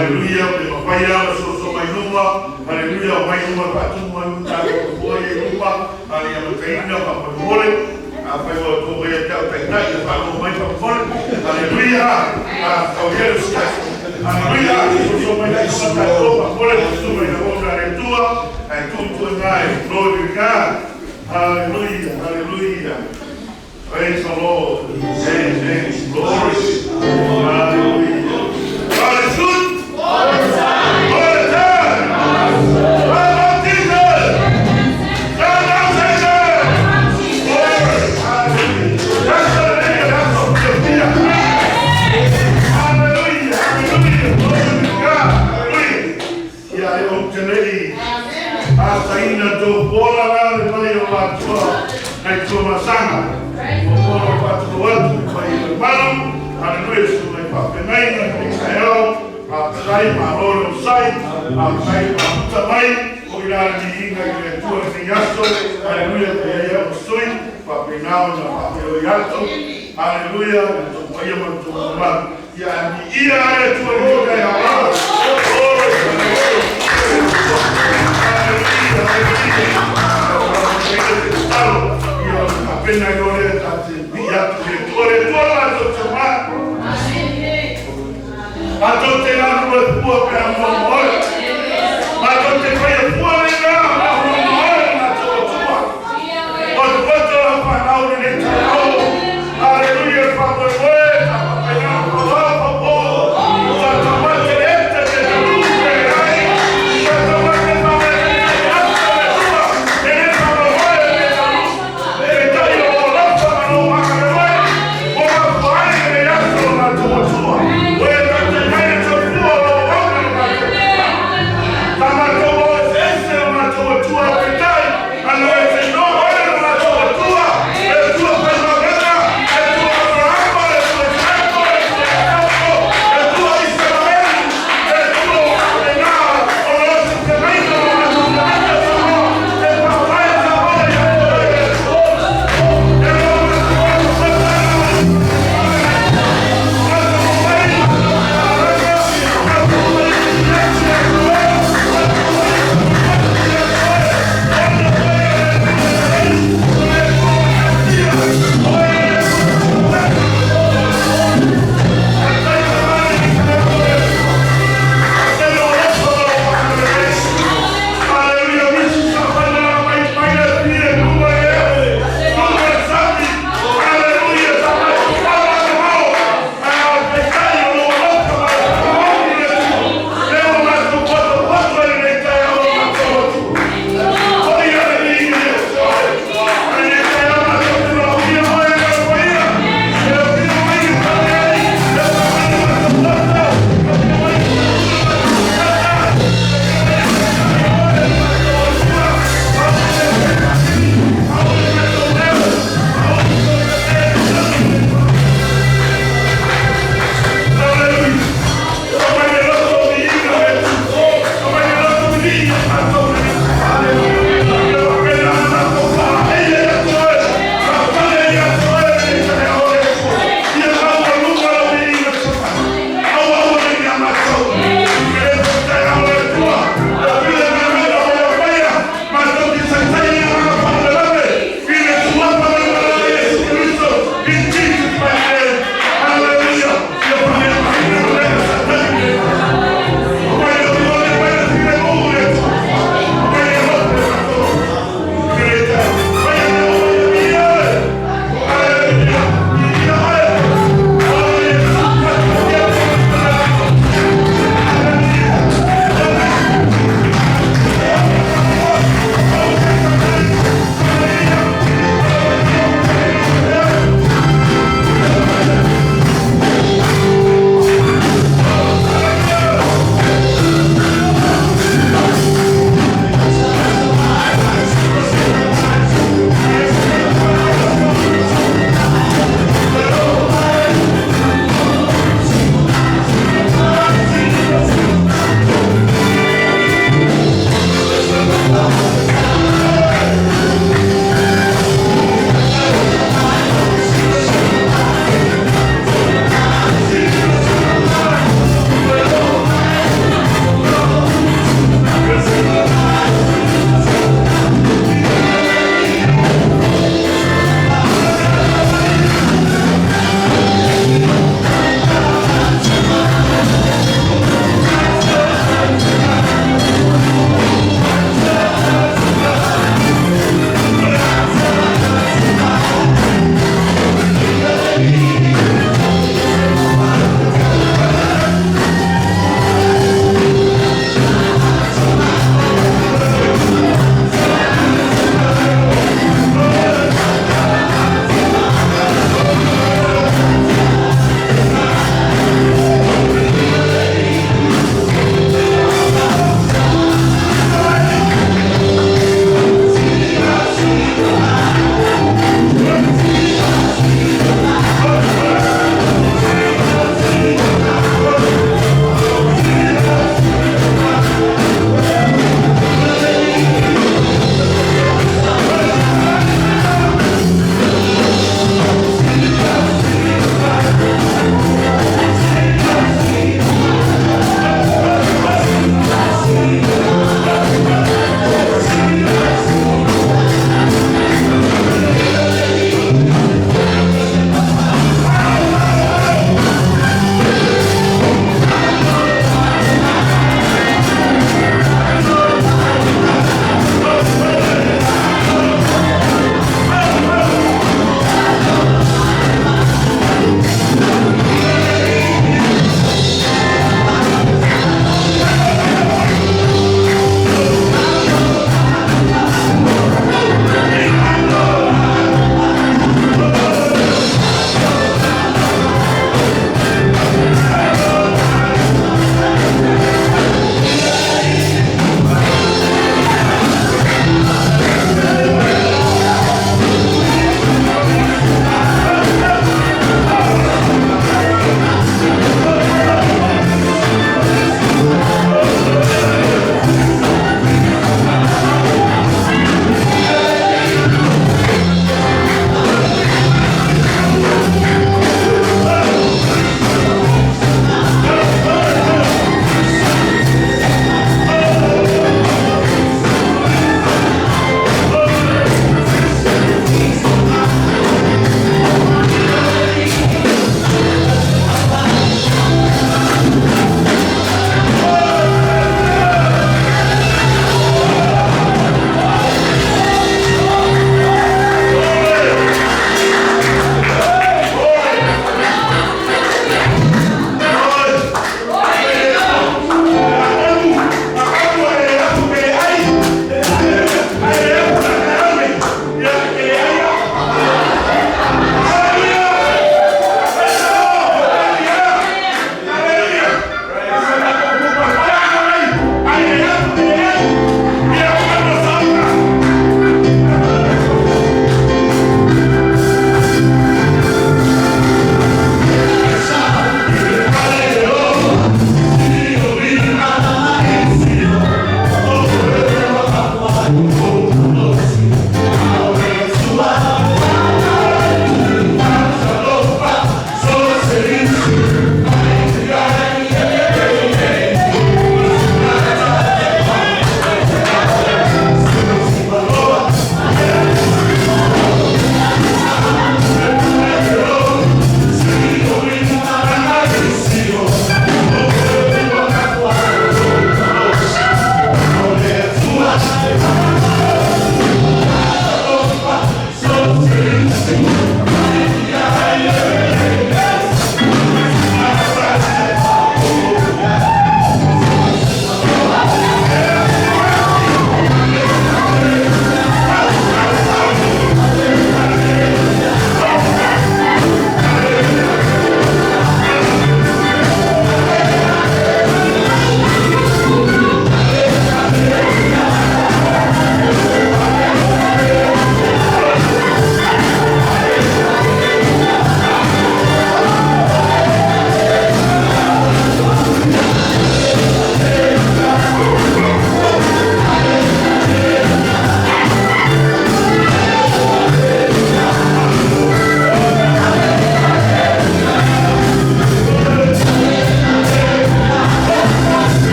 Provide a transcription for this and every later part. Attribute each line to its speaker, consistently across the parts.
Speaker 1: Haleluia, pe mafai lava ona soso mai luma. Haleluia, omai luma e faatumu ai tatou nofoa ia i luma. A le i amataina faamolemole, afai ua outou omai ia te au Taitai, ia faalogo mai faamolemole. Haleluia, a taulia le siasi. Haleluia, soso mai la i luma tatou faamolemole, susu mai le auauna a le Atua, ae tuu atu i ina e glory to God. Hallelujah, hallelujah. Praise the Lord. Amen. Glory. Hallelujah. God is good. All the time. All the time. God of Jesus. God of Satan. Glory. Hallelujah. That's the name. That's the Hallelujah. Hallelujah. Glory to God. Hallelujah. Ia e ou te lei asaina tō pola la le mai o atua nai tua masaga. O mola whaatulu atu mai le malu. Hallelujah. Su mai whawhengainga i taeao. A tai ma lore o sai. A tai ma puta mai. O i la ni inga i le tua ni aso. Hallelujah. Te ia o sui. Whawhenao na whawheo i atu. Hallelujah. Le tō paia ma tō malu. Ia ni ia ai tua ni tō kai hao. Glory. Hallelujah. Hallelujah. Pena i ore ta te pi atu le tua le tua la tō te mā. A tō te ngā rua pua pe a mua moe. A tō te whai a pua le ngā a mua moe ngā tō tua. O te poto la whanau ni nei tai au. Hallelujah, wha moe moe, ta whakaina wha wha po. Ta tamate le ete te talu pe ai. Ta tamate wha me te ata le tua. E ne wha moe moe le talu. E tai o lafa ma no maka le moe. O ma fuai le aso na tō tua. O e tate mai le tō tua o au na tō tua.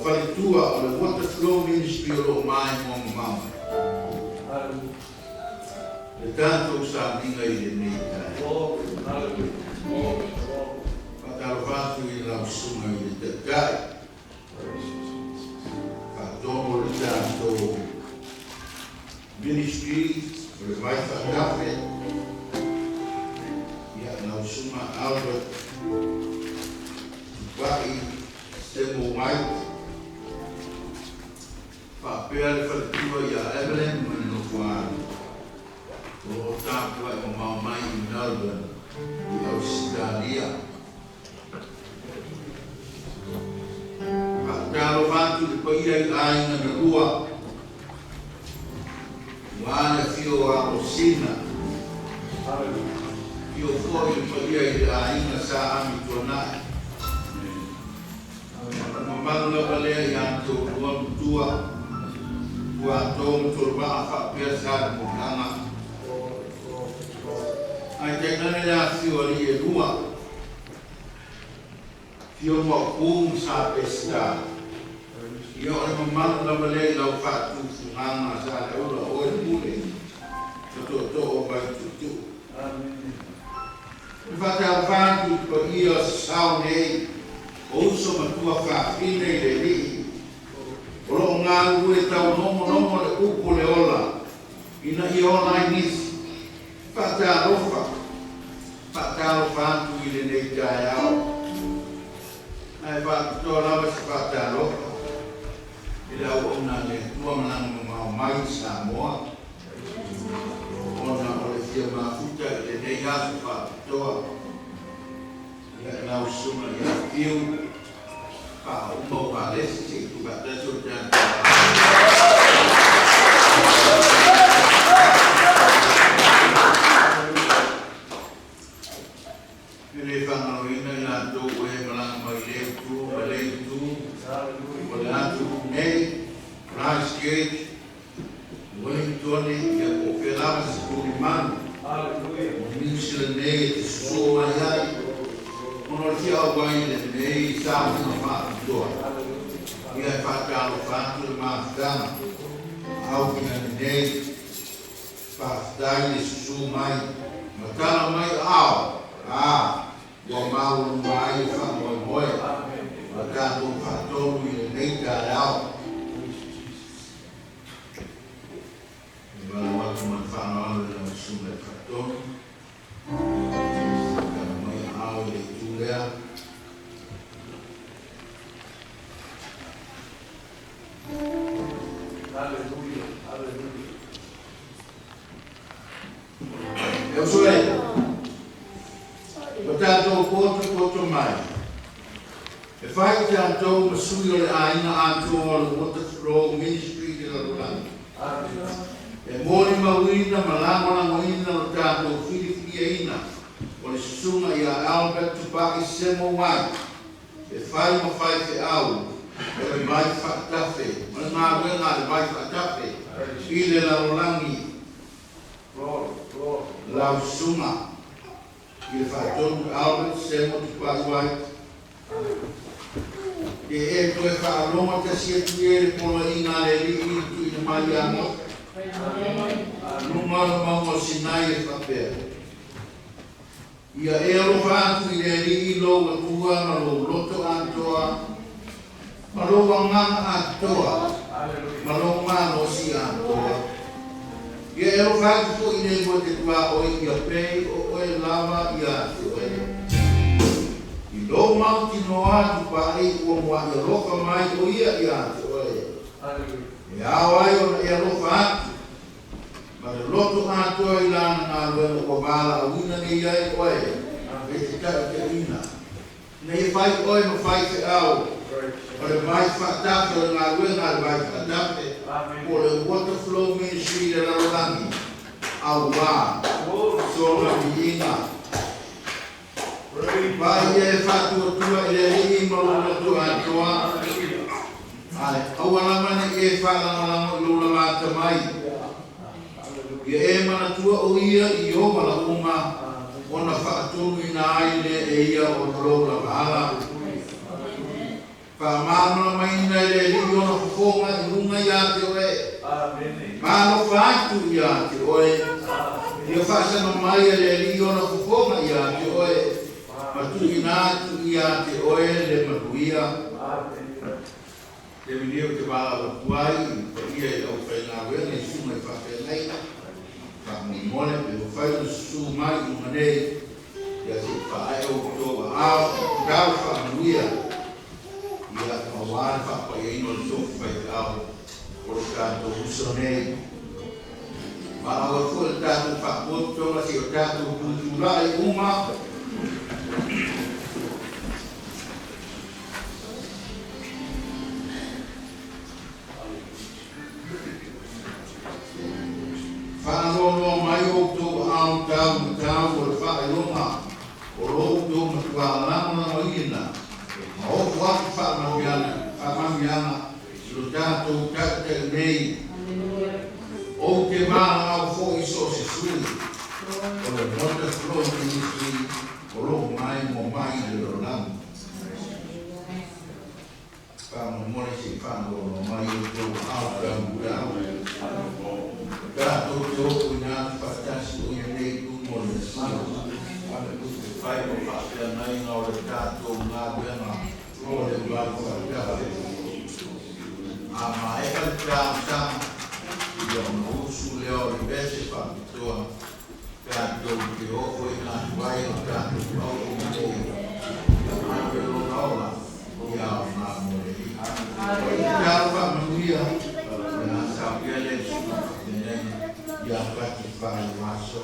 Speaker 1: faletua o le Water Flow Ministry o loo maimoa mamao mai le tatou sauniga i lenei taeao. Faatalofa atu i lau susuga i le Taitai faatonu o le tatou ministry o le Vai Faatafe, ia lau susuga Albert Tupai Semo White, faapea le faletua ia Evelyn ma le nofoaalo o loo tapuai mamao mai i Melbourne i Ausetalia. Faatalofa atu i le paia i aiga na lua, ua le afio o Alosina, afio foi le paia i le aiga Sa Ami Tuanai. O le mamalu lava lea ia te oulua matua, Tuato ma Toluvaa faapea Sa le Mokaga. Ae tainane le afifio o alii e lua, afio Maopu ma Sa Peseta. Ia o le mamalu lava lea i lau faatufugaga Sa le Ula, o oe le pule ma tootoo o Vaituutuu. E faatalofa atu i le paia o sasao nei o uso ma tuafafine i le Alii o loo galulue taunogonogo le upu o le ola ina ia ola ai nisi. Faatalofa, faatalofa atu i lenei taeao, ae faapitoa lava se faatalofa i le auauna a le Atua malaga mamao mai i Samoa ona o le fia mafuta i lenei aso faapitoa. Ia lau susuga ia Fiu Faauma Ualesi, se i tuufaatasi o le tatou. E le faagaloina i latou ua e malaga mai lea itu ma lea itu o le atunuu nei, Christchurch, Wellington, ia po o fea lava se tulimanu o Niu Sila nei e te susuu mai ai ona o le fia auai i lenei sauniga faapitoa. Ia e faatalofa atu le mafutaga aukina lenei, faafetai le susuu mai ma tala mai aao a ua maualuga ai le faamoemoe o tatou faatonu i lenei taeao. E valaau atu ma le faaaloalo i lau susuga i le faatonu, tala mai aao i le itu lea.
Speaker 2: Hallelujah. Hallelujah.
Speaker 1: E uso e, o tatou potopoto mai, e fai tatou ma sui o le aiga atoa o le Water Flow Ministry i le lalolagi. E molimauina ma lagolagoina lo tatou filifiliaina o le susuga ia Albert Tupai Semo White e fai ma faifeau o le Vai Faatafe ma le galuega a le Vai Faatafe i le lalolagi.
Speaker 2: Glory, glory.
Speaker 1: Lau susuga i le faatonu Albert Semo Tupai White, ke e toe faalogo tasi atu ia i le poloaiga a le Alii i le tuuina mai ia Mose luga o le mauga o Sinai e faapea: Ia e alofa atu i le Alii lou Atua ma lou loto atoa ma lou agaga atoa ma lou malosi atoa. Ia e alofa atu foi i le lua te tuaoi ia pei o oe lava ia te oe. I lou mautinoa Tupai ua mua'i alofa mai o ia ia te oe. E ao ai ona e alofa atu ma le loto atoa i lana galuega ua valaauina nei ai oe e te taʻitaʻina ina ia fai oe ma faifeau o le Vai Faatafe, o le galuega a le Vai Faatafe po o le Water Flow Ministry i le lalolagi auā sona viiga. Vai ia e faatuatua i le Alii ma lou loto atoa, ae aua lava ne i e faalagolago i lou lava atamai. Ia e manatua o ia i ou valaauga ona faatonuina ai lea e ia o lou lava ala.
Speaker 3: Faamalamalamaina e le Alii ona fofoga i luga ia te oe. Ma alofa atu ia te oe. Ia faasaga mai e le Alii ona fofoga ia te oe. Ma tuuina atu ia te oe le manuia. Le manuia o te valaau atu ai i le paia i le aufaigaluega i susuga i faafeagaiga. Faamolemole pe mafai ona susu mai i luga nei. Ia se i faaee outou aao, tau faamanuia. Ia aua le faapaiaina o le tofi faifeau o le tatou uso nei. Valaau ai foi le tatou faapotopotoga seia o tatou tutulai uma. Faanoanoa mai outou aao tau matau o le faailoga o lo outou matua lagolagoina ma ofo atu faamanuiaga i lo tatou taitai nei. Ou te valaau foi i so o se sui o le Water Flow Ministry o lo o maimoa mai i le lalolagi. Faamolemole se i faanoanoa mai outou aao tau matau. Tatou te ofoina atu faatasi o ia nei i luma o le Mesia. Fai ma faafeagaiga o le tatou galuega o le vai faatafe. A maea le talosaga, ia ona usu lea o le vese faapitoa tatou te ofoina atu ai o tatou auauna nei. Ia ave lona ola ia aoga mo le Alii. Tatalo faamanuia, ia saunia le susuga faafeagaiga ia Pati Faaiuaso.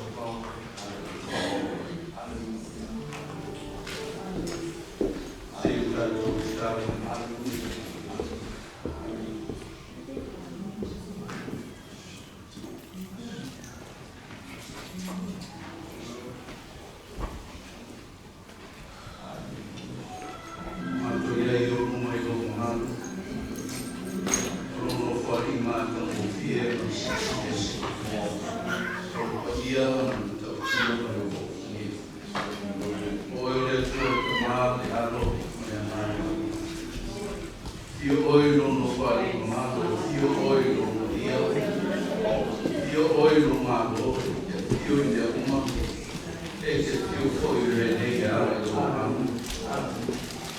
Speaker 2: Se i tatou tatalo. Matou i ai o luma i lou mamalu, o lou nofoalii matagofie ma le silisili ese, o le paia ma le matautia ma le oofofogia. O oe o le Atua le Tama, le Alo ma le Agaga. Afio oe i lou nofoalii mamalu, afio oe i lou paia, afio oe i lou malo, e afio i mea uma, e te afio foi i lenei e ala i lou agaga.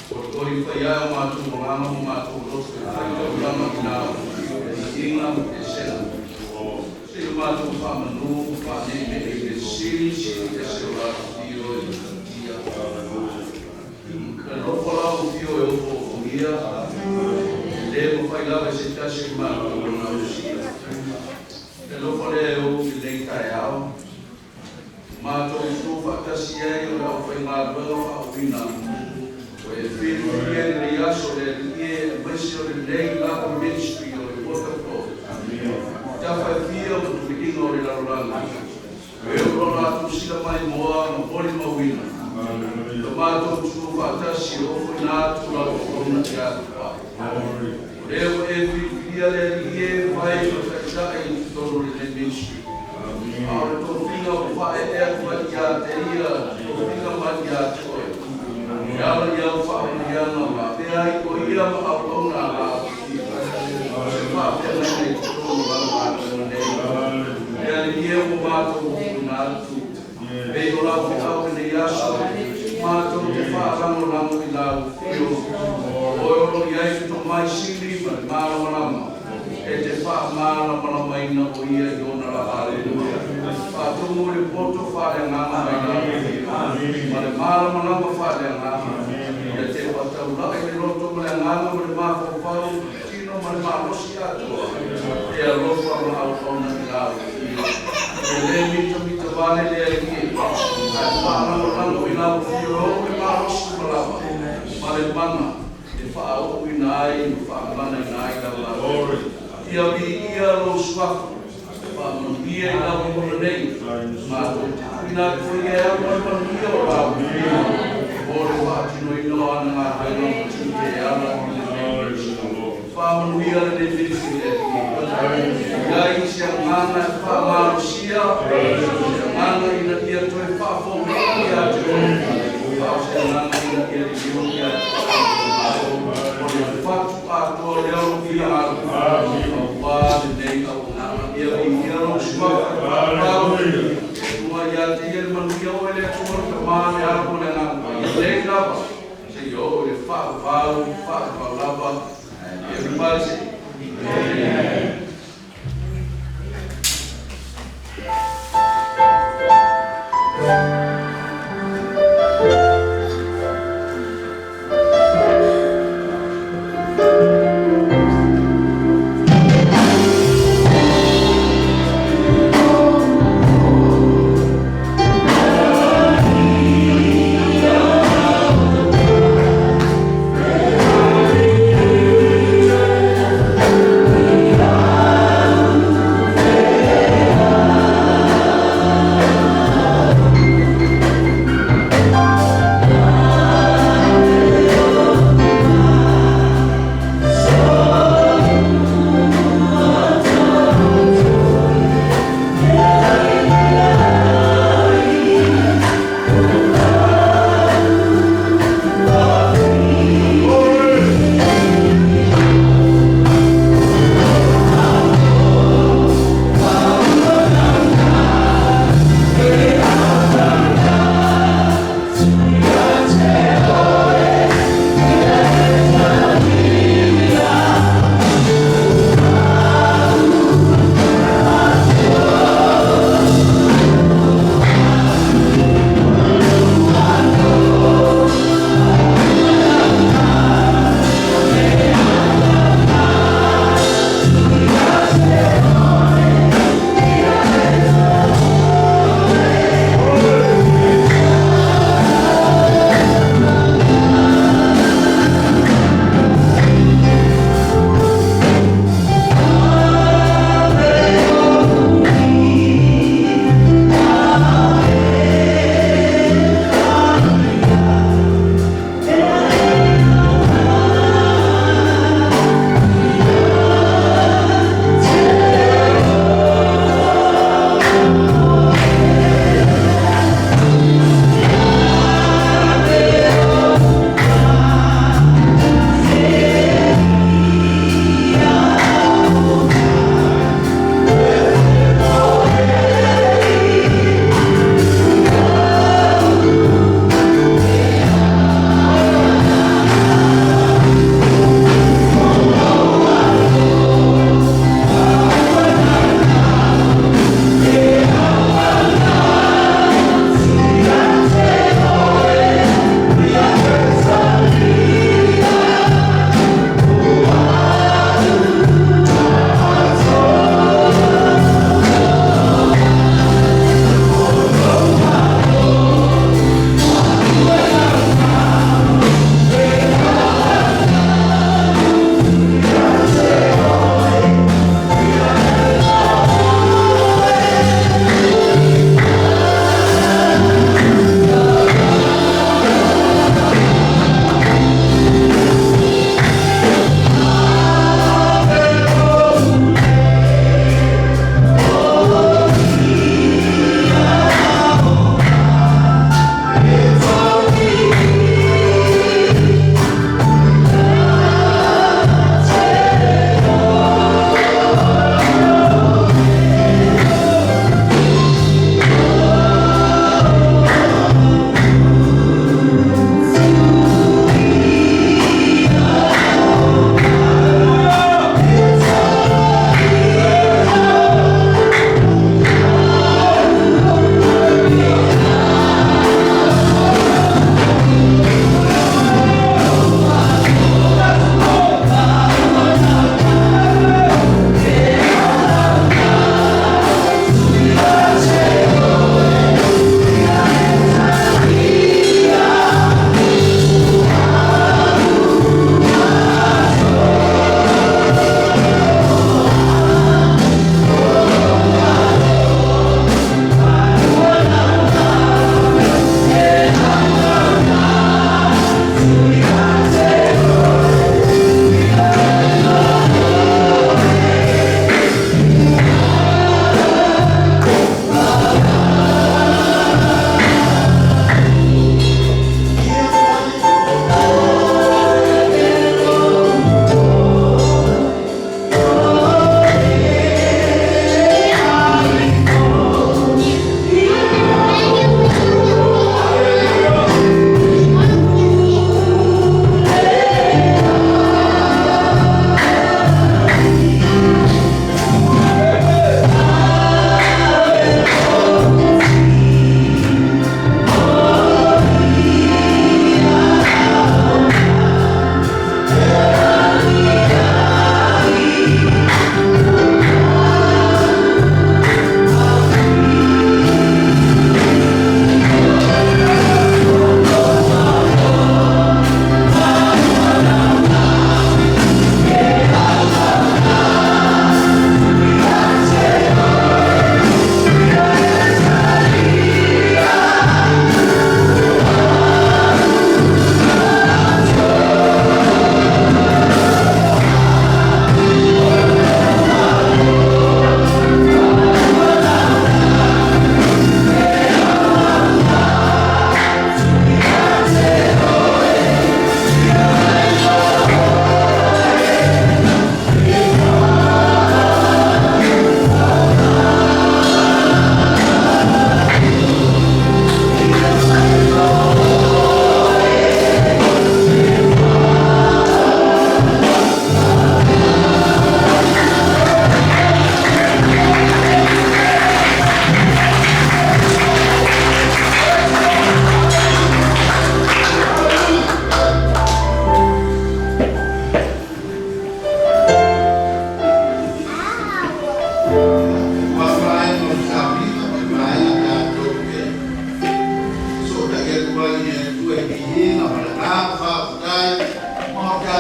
Speaker 2: O le koli fai ai o matou agaga ma matou loto e fai taulaga i lau viiga ma pesega. Se i matou faamanu ma faaneenee i le silisili ese o lau afio e matautia. Le alofa lau afio e ofoofogia, e le mafai lava e se tasi o matou ona ausia. Le alofa lea e ou i lenei taeao, matou tu faatasi ai o le aufaigaluega faauuina o e filifilia i lenei aso le Alii e aemaise o lenei lava ministry o le Water Flow. Tafa e fia ma tuliga o le lalolagi. E o lo latou sila maimoa ma molimauina. Lo matou tu faatasi o ofoina atu lau auauna ia te pae. O lea ua e filifilia le Alii e fai ma taitai i totonu o lenei ministry. A o le tofiga ua faaeea atu ai ia te ia, tofiga mai ia te oe. E ala i au faamanuiaga ma avea ai o ia ma auauna a lau fia. Se faafeagaiga i totonu o lau galuega nei. Le Alii e ua matou ofoina atu. Pei o lau feau lenei aso, matou te faalagolago i lau afio. Oe o lo o i ai le tomai sili ma le malamalama. E te faamalamalamaina o ia i ona lava. Aleluia. Faatumu le poto faaleagaga mai lau afio. Ma le malamalama faaleagaga. Ia te faataulai le loto ma le agaga ma le mafaufau, tino ma le malosi atoa. E alofa ma auauna i lau afio. E le mitamita vale le Alii e. Ae faalagolago i lau afio e oo le malosi ma lava. Ma le mana e faaooina ai ma faamanaina ai lau galuega. Ia viia lou suafa, faamanuia i lau auauna nei. Matou te tuuina atu ai e au ma le manuia o lau afio. Mo le faatinoina o ana galuega ma tiute e ala i lenei ministry. Faamanuia lenei ministry le Alii. Ia i se agaga e faamalosia, se agaga ina ia toe faafouina ia te oe. A o se agaga ina ia liliu ia te oe. O le Faavavau, faavavau lava. Everybody say Amen.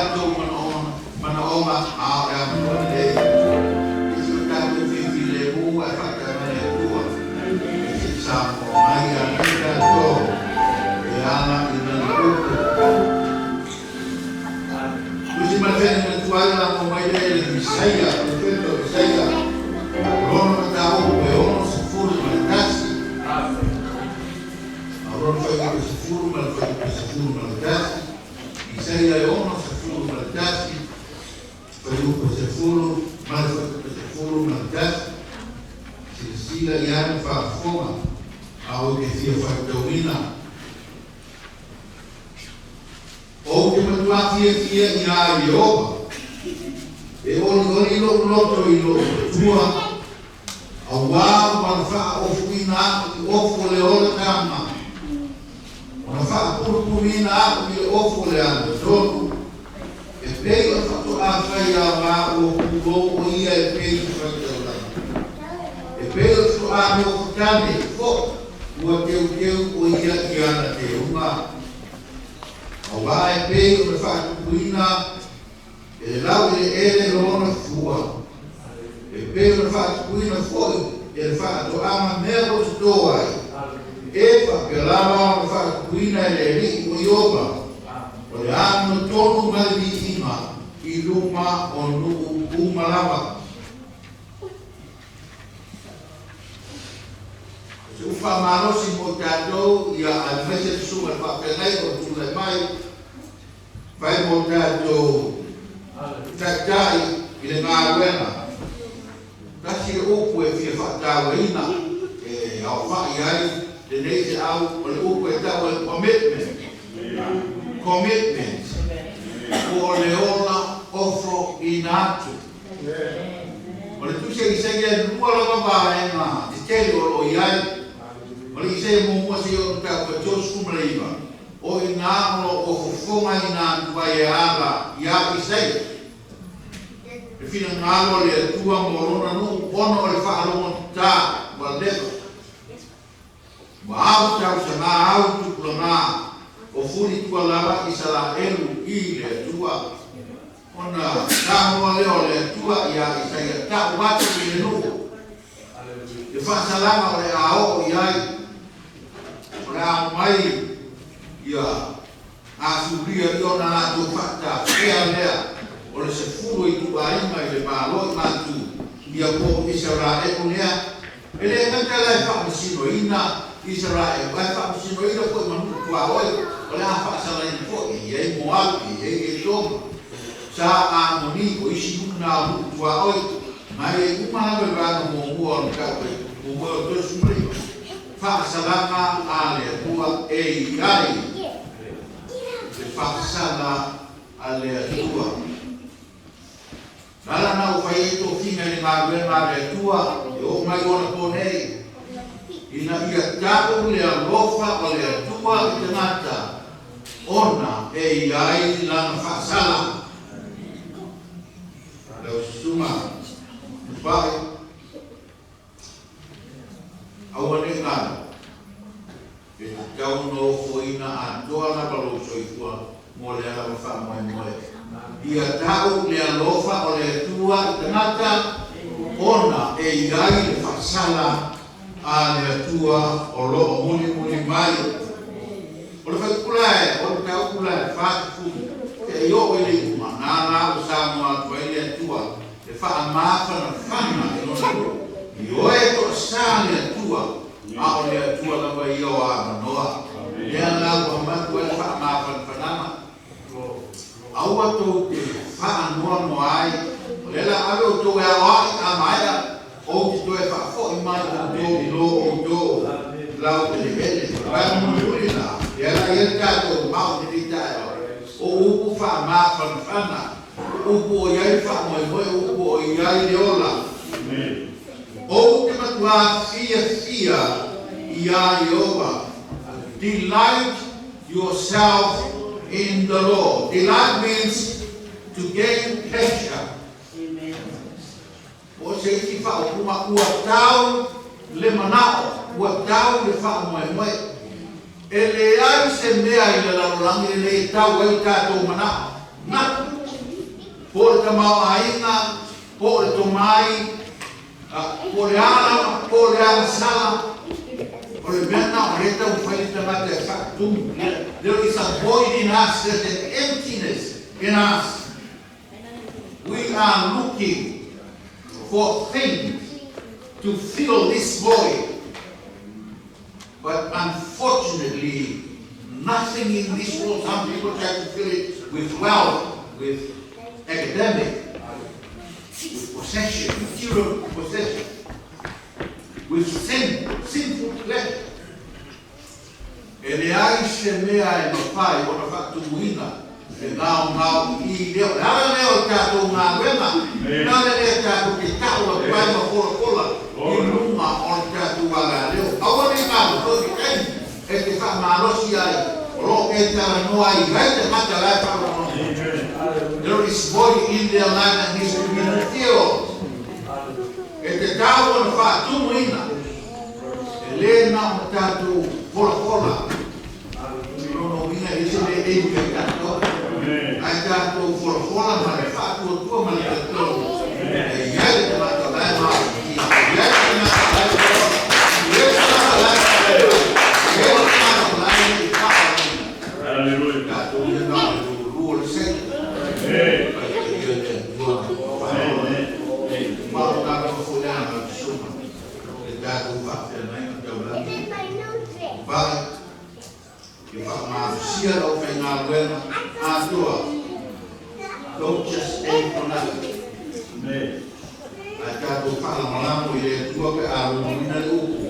Speaker 3: tatou manaoga a o le avanoa lenei. I si o tatou filemu ae faataga le Atua e se i Samoa mai ia te tatou e ala i lana upu. Tusi ma le fene na tuai la mo mai le le Isaia, le fene o Isaia, lona mataupu e 61. A lona fuaiupu 10 ma le fuaiupu 11. Isaia e 61, fuaiupu 10 ma le fuaiupu 11. Silasila i ai ma faafofoga, a ou te fia faitauina. Ou te matua fiafia iā Ieova, e olioli lo'u loto i lo'u Atua, auā ua na faaofuina a'u i ofu o le olataga, ona faapulupuluina a'u i le ofu o le amiotonu, e pei o le faato'a fai aogā ua pulou o ia e pei se faitaulaga, e pei o le faato'a nofotane fo'i ua teuteu o ia i ana teuga. Auā e pei ona faatupuina e le laueleele lona fua, e pei ona faatupuina foi e le faatoaga mea o totō ai, e faapea lava ona faatupuina e le Alii o Ieova o le amiotonu ma le viiga i luma o nuu uma lava. O se upu faamalosi mo i tatou ia aemaise le susuga i le faafeagaiga o tulai mai fai mo tatou taitai i le galuega. Tasi le upu e fia faatauaina e aofai ai lenei seau, o le upu e tau o le commitment. Commitment. Po o le ola ofoina atu. O le tusi a Isaia e lua lava vaega tetele o loo i ai. O le Isaia muamua seia oo i le mataupu e 39, o i ina o lo o fofogaina atu ai e ala iā Isaia le finagalo o le Atua mo lona nuu ona o le faalogotata ua leva. Ua au tausaga au tupulaga o fulitua lava Isaraelu i le Atua. Ona saunoa lea o le Atua iā Isaia, Ta'u atu i le nuu le faasalaga o le a oo i ai, o le a omai ia Asuria i ona latou faatafea lea o le 10 ituaiga i le Malo i matu ia po o Isaraelu lea. E le gata la e faamasinoina Isaraelu, ae faamasinoina foi ma nuu tuaoi, o le a faasalaina foi, e i ai Moapi, e i ai Etoma, sa Amoni, o isi nuu na o nuu tuaoi, ma e i ai uma lava i vaega muamua o le mataupu muamua o le 39, faasalaga a le Atua e i ai le faasala a le Atua. Na ala na ua fai ai tofiga i le galuega a le Atua e oo mai onapo nei, ina ia ta'u le alofa o le Atua i tagata ona e i ai lana faasala. Lau susuga Tupai, aua ne i galo, e tatau ona ofoina atoa lava lou soifua mo lea lava faamoemoe. Ia ta'u le alofa o le Atua i tagata ona e i ai le faasala a le Atua o lo o mulimuli mai. O le fuaiupu la e, o le mataupu la e 40 seia oo i le iuga, na la ua saunoa atu ai le Atua e faamafanafana i lona nuu. Ioe toasā le Atua, a o le Atua lava ia o avanoa. Lea la ua avatu ai le faamafanafanaga. Aua tou te faanoanoa ai, o lea la ave outou e aoai, a maea, ou te toe faafo'i mai outou i lo outou laueleele. O le vaega mulimuli la, lea la e i ai le tatou mau i lenei taeao, o upu faamafanafana, o upu o i ai le faamoemoe, o upu o i ai le ola. Ou te matuā fiafia iā Ieova. Delight yourself in the Lord. Delight means to gain pleasure. Po o se isi faaupuga, ua tau le manao, ua tau le faamoemoe. E leai se mea i le lalolagi lenei e tau ai o tatou manao. Natu. tamaoaiga, po o le tomai, po o le a lava, po o le agasala, o le mea lena o lea e taumafai le tagata e faatumu. There is a void in us, there's an emptiness in us. We are looking for things to fill this void. But unfortunately, nothing in this world, some people try to fill it with wealth, with academic, with possession, material possession, with sin, sinful pleasure. E leai se mea e mafai ona faatumuina le gaogao i lea. O le ala lea o le tatou galuega, le ala lea tatou te tau atu ai ma folafola i luga o le tatou alaleo. Aua ne i galo foi ke taimi e te faamalosi ai, o lo o e talanoa ai i ai tagata la e faalogologo. There is void in their life that needs to be filled. E tatau ona faatumuina, e le na o tatou folafola. Lona uiga e se le e i tatou. Ai tatou folafola ma le faatuatua ma le talitonu. E i ai le tagata la e mafatia. E i ai le tagata la e fola. E i ai le tagata la e faatuatua. E i ai le tagata la e le faaoina.
Speaker 1: Hallelujah.
Speaker 3: Tatou ia na o le lulu o le seta.
Speaker 1: Amen.
Speaker 3: Ai te ia le Atua.
Speaker 1: Amen.
Speaker 3: Ma o tatou foi le aga o le suma. Le tatou faafeagaiga taulagi. Pai, ia faamalosia lau faigaluega atoa. Don't just aim for nothing.
Speaker 1: Amen.
Speaker 3: Ae tatou faalagolago i le Atua pe a logoina le upu.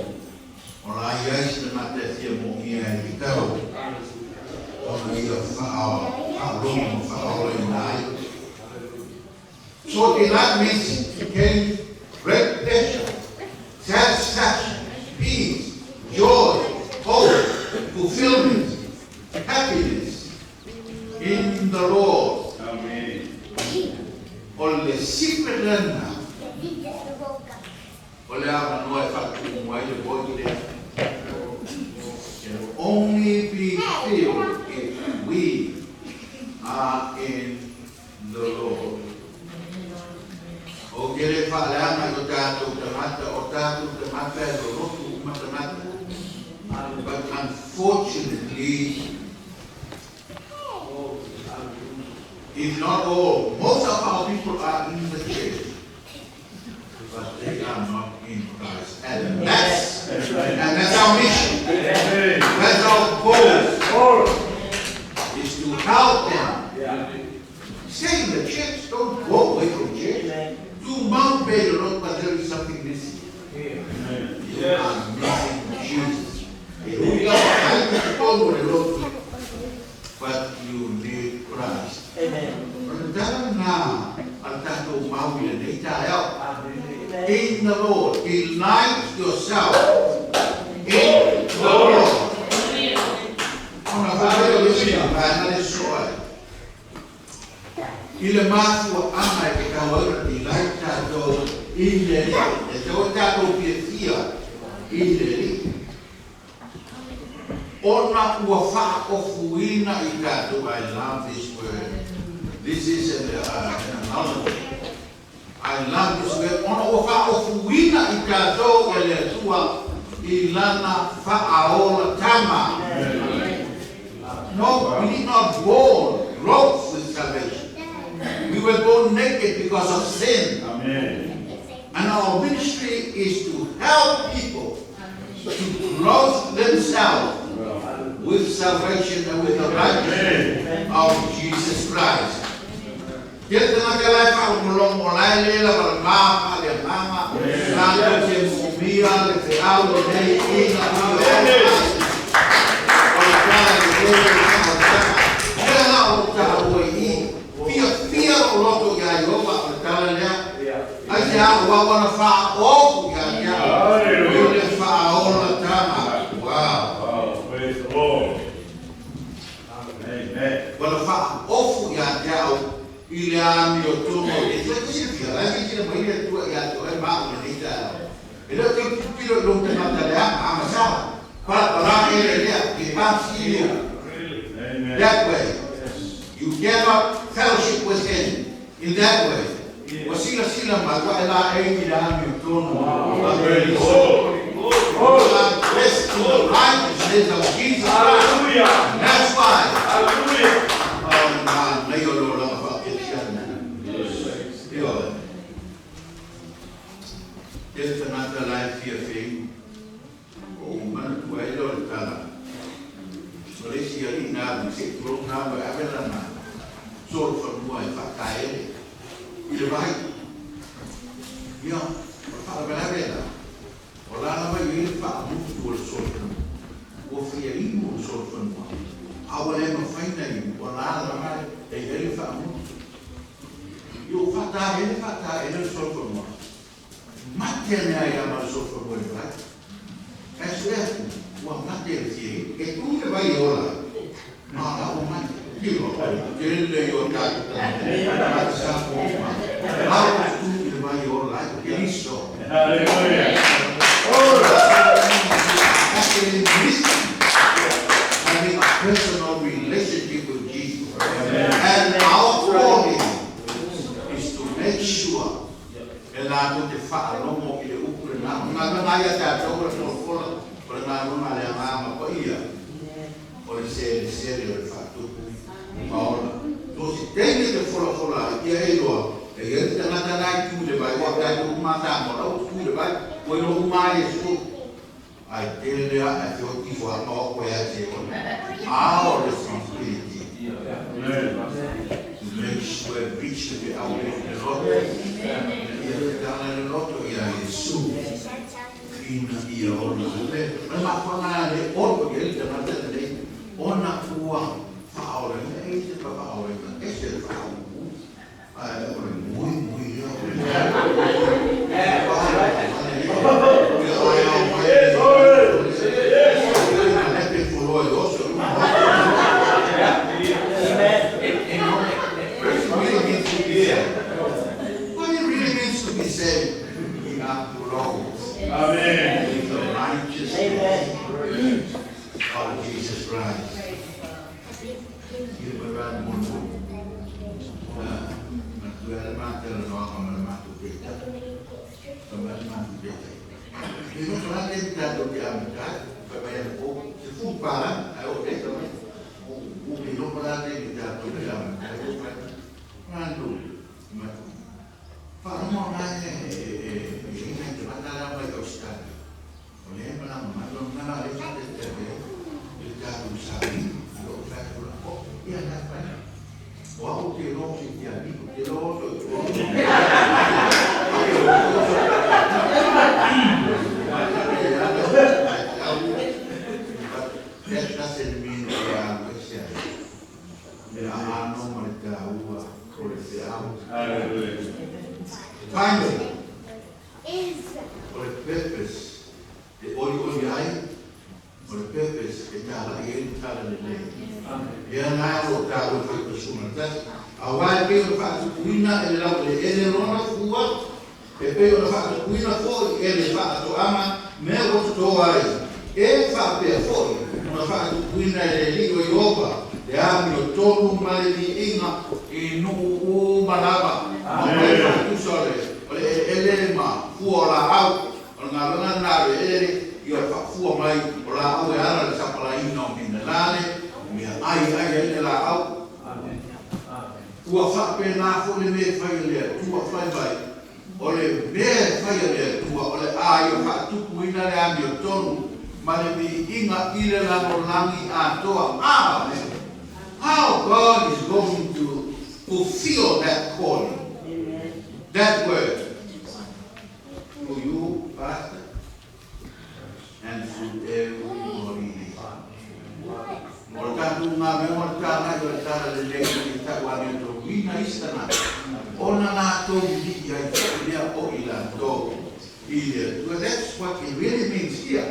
Speaker 3: O la i ai se tagata e fia moomia e le tatau ona ia faalogo ma faaolaina ai. So delight means to gain great pleasure, satisfaction, peace, joy, hope, fulfillment, happiness in the Lord.
Speaker 1: Amen.
Speaker 3: O le secret lena, o le avanoa e faatumu ai le void lea. Can only be filled if we are in the Lord. O ke le faaleaga i o tatou tagata, o tatou tagata e lolotu uma tagata. But unfortunately, if not all, most of our people are in the church, but they are not in Christ. And that's our mission.
Speaker 1: Amen.
Speaker 3: That's our goal,
Speaker 1: Lord.
Speaker 3: is to help them. Stay in the church, don't go away from church. Do Mount Bay Lord, but there is something missing.
Speaker 1: Amen.
Speaker 3: You are missing Jesus. E ui lava ai te totonu o le lotu, but you need Christ. O le tala lena a le tatou mau i lenei taeao. In the Lord, delight yourself in the Lord. Ona faapea o le isi vaega le soa ai. I le mafuaaga e tatau ai ona delight tatou i le Alii. E tatau ai tatou fiafia i le Alii. Ona ua faaofuina i tatou. I love this word. This is an analogy. I love this word. Ona ua faaofuina i tatou e le Atua i lana faaolataga. No, we did not born clothed with salvation. We were born naked because of sin.
Speaker 1: Amen.
Speaker 3: And our ministry is to help people to clothe themselves with salvation and with the righteousness of Jesus Christ. Tele tagata la e faalogologo o la e lē lava le ma le agaga latou te moomia le feau lenei ina ia o le tala i le le lea la o taua i fiafia o loto iā Ieova o le tala lea ai se a ua wana faaofu ia te au
Speaker 1: Hallelujah.
Speaker 3: i le faaolataga. Wow.
Speaker 1: Wow. Praise the Lord. Amen.
Speaker 3: Ua faaofu ia te au i le amiotonu e te silafia la e sila mai le Atua ia te oe ma au lenei taeao. E le o te tilotilo i lou tagata leaga agasala palapala e le lea. He can't see you
Speaker 1: Amen.
Speaker 3: that way. You cannot fellowship with him. In that way, ua silasila mai ua e laei i le amiotonu a Keriso. You are dressed in the righteousness of Jesus Christ. And that's why o le manaia o le olaga faakerisiano. Ioe. Tele tagata la e fia feinu. Ua ou manatua ai lea o le tala o le isi alii na alu se i tulou na alu e ave lana solofanua e faataele i le vai. Ia, o le faalavelave la, o la lava i ai le faamutu o le solofanua. Ua fia inu le solofanua, a ua le mafai ona inu, o la lava e i ai le faamutu. Ia, ua faataele faataele le solofanua, Mate ane ai lava ma le solofanua i le vai. Ae sue atu, ua mate le fia inu. E tu le vai e ola ai, a o la ua mate. Ioe, tele ia o tatou tagata, tagata Samoa uma, la ua tu i le vai e ola ai, o Keriso. That's the mystery, having a personal relationship with Jesus. And our calling is to make sure E latou te faalogo i le upu lena. O le galuega ia a tatou o le folafola, o le galuega a le Agaga Paia, o le selesele o le faatupu ma ola. So se taimi e te folafola ai, ia e iloa, e i ai le tagata la e tu i le vai, aua o tatou uma a Samoa, la ua tu i le vai, ua iloa uma lava Iesu. Ae tele lava ae feoti ifo lava ma o koe ia te oe. Our responsibility to make sure e reach le feau lea i le loto, ina ia tatala le loto ia Iesu ina ia ona le o le mafuaaga lea le olo i ai le tagata lenei ona ua faaolaina e i se faaolaina ese le faauu ae o le mui mui lea o le What it really means to be saved, we are clothed with the righteousness of Jesus Christ. Ia mai mulimuli. Manatua ai le ma talanoaga ma le matou taitai. Fai mai le matou taitai, E nofo la taimi tatou te amata ai. Fai mai anapo, 18 ae oo nei fai mai, Ua ke nofo la taimi tatou te amata ai. Ou fai atu, Matou, matou, faalogo la e i ai nai tagata la mai Ausetalia. O lea e malaga mai lona la lea faataitai ai i le tatou saili i lou fai atu la, Oh, ia la fai. O au ou te iloa o se iti alii, ou te iloa o But that doesn't mean o le alu ese ai. Le aano ma le taua o le feau. Finally, o le purpose e olioli ai, o le purpose e talai ai le tala lelei. Lea la o lo o taua e fai pasuna tasi. Aua e pei ona faatupuina e le laueleele lona fua, e pei ona faatupuina foi e le faatoaga mea ua toto ai, e faapea foi ona faatupuina e le Alii o Ieova le amiotonu ma le viiga i nuu uma lava. Aumai faatusa o le eleele ma fua o laau. O le galuega lena a le eleele, ia o le faafua mai o laau e ala i le sapalaiina o minerale, o mea ai e ai ai le laau. Ua faapena foi le mea e fai e le Atua, fai mai, o le mea e fai e le Atua, o le a ia faatupuina le amiotonu ma le viiga i le lalolagi atoa. Amen! How God is going to fulfill that calling, that word, through you, Pastor, and through everybody here. O le tatou galuega o le tālai o le tala lelei i le tauamiotoluina isi tagata ona latou lii ai foi lea o i latou i le Atua. That's what it really means here.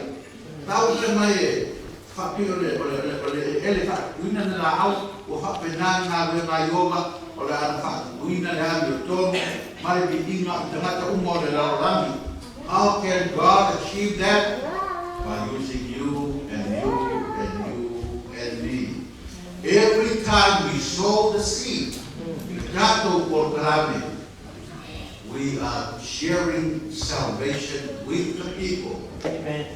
Speaker 3: Tau le mai e faapei o le o le o le eleele faatupuina le laau ua faapena le galuega a Ieova o le a na faatupuina le amiotonu ma le viiga i tagata uma o le lalolagi. How can God achieve that? By using you and you and you and me. Every time we sow the seed, i le tatou polokalame, we are sharing salvation with the people.
Speaker 4: Amen.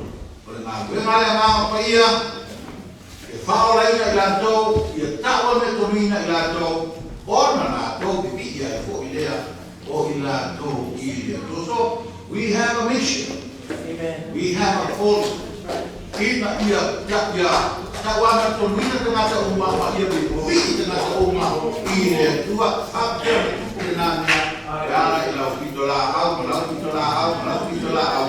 Speaker 3: O le galuega a le Agaga Paia, e faaolaina i latou, ia tau amiotonu i latou, ona latou pipii ai foi lea o i latou i le Atua. So, we have a mission.
Speaker 4: Amen.
Speaker 3: We have a calling. Ina ia ia tau amiotonuina tagata uma ma ia pipii tagata uma i le Atua. Faapea ona tupu lena mea e ala i lau pitolaau ma lau pitolaau ma lau pitolaau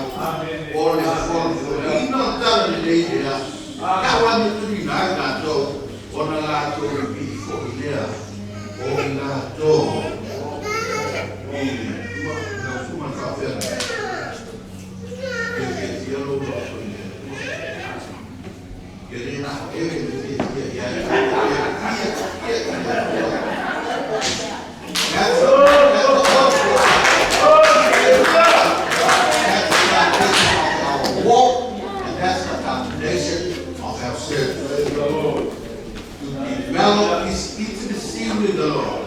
Speaker 3: o le folafolaina o le tala lelei lea tau amiotonuina ai latou ona latou pipii foi lea o i latou i le Atua. Lau susuga i le faafeagaiga, ia fiafia lou loto i le Atua. Ia le na o e le fiafia i ai, ia fiafia i le Atua. That's the gospel. That's the foundation of our walk, and that's the foundation of our service. To develop this intimacy with the Lord,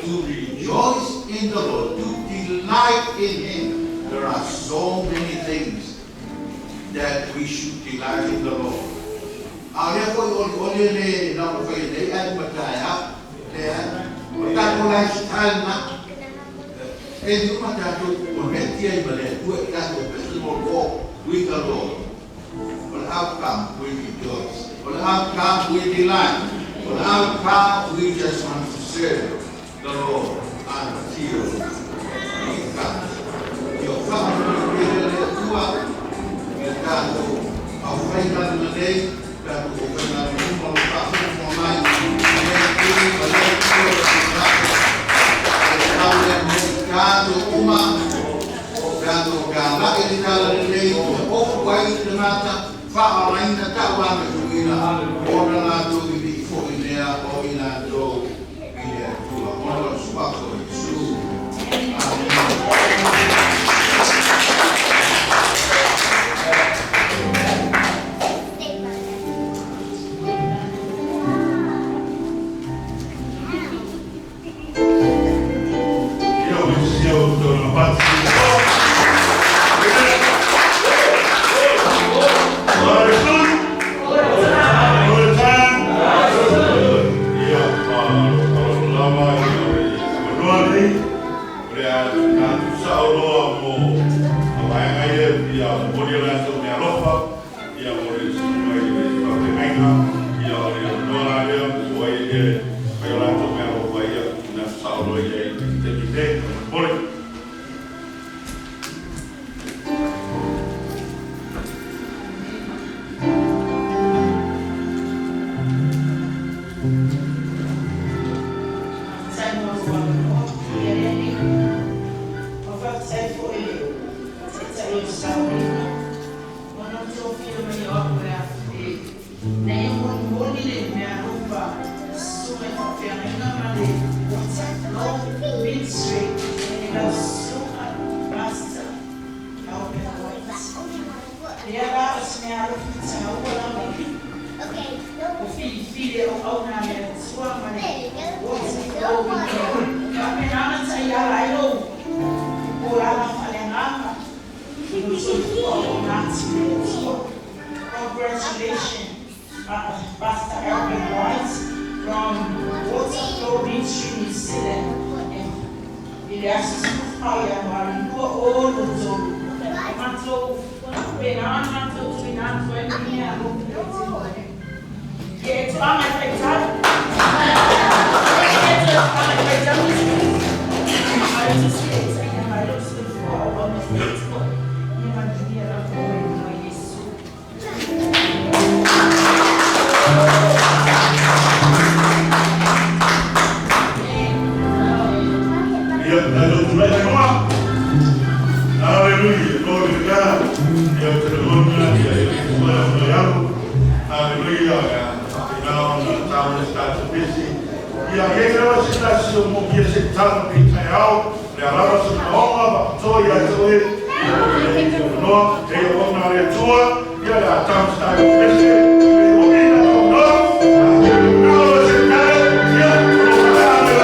Speaker 3: to rejoice in the Lord, to delight in Him. There are so many things that we should delight in the Lord. A lea foi olioli le na ona fai nei ai ma taeao, le o tatou lifestyle na e uma tatou connect ai ma le Atua i tatou personal walk with the Lord. O le outcome we rejoice. O le outcome we delight. O le outcome we just want to serve the Lord until He comes. Ia faamanuia le Atua i le tatou aufaigaluega nei, tatou aufaigaluega uma o lo o faafogafoga mai i lea itu ma lea itu o le tatou e tau lea mo i tatou uma o tatou galai le tala lelei ia ofu ai le tagata faaolaina tau amiotonuina ona latou pipii foi lea o i latou i le Atua ona o le suafa o Iesu. Amene.
Speaker 1: Ia o isi o tōna pati. God is good. All the time. Ia, lava ia o le avanoa nei. O le a tatou sao loa mo a vaega ia ia momoli o latou meaalofa. Ia mo le susuga i le faafeagaiga. Ia o le avanoa la lea o ai e fai o latou meaalofa ia na sao loa i ai i le taimi nei. Faamolemole.
Speaker 4: Faafetai mo lou avanoa, ia le Alii. O faafetai foi i le Taitai o le sauniga ona o tofia mai o au e ina ia molimoli le meaalofa i susuga i faafeagaiga ma le Waterflow Ministry i lau susuga Pastor Albert White. Lea la o se meaalofa taua lava o filifili e auauna a le Atua ma le Waterflow Ministry. Faapena ona taiala ai lou olaga faaleagaga i lou soifua o ona atu i le Atua. Congratulations, Pastor Albert White from Waterflow Ministry New Zealand. I le aso 14 Ianuari 2023, o matou faapena ona matou tuuina atu ai lenei meaalofa i le Atua. Ia e toaga e faitau. Ia e toaga e faitau. Ai o se e mai lou soifua o auauna i le Atua. Ia manuia lava oe ma Iesu.
Speaker 1: Ia, tatou tulai mai luga. Hallelujah. Glory to God. Ia, o te lagona, ia, e le o le alu. Hallelujah. Ia, faapena ona tau le se tatou pese. Ia, e i lava se tasi o mo kia se tala pe taeao, le alava se maonga, ma ia te oe, ia o le i te manoa, e ia o le Atua, ia le a tau se tatou pese, e o i na tau noa, a te nao se tala, ia, o lo ka le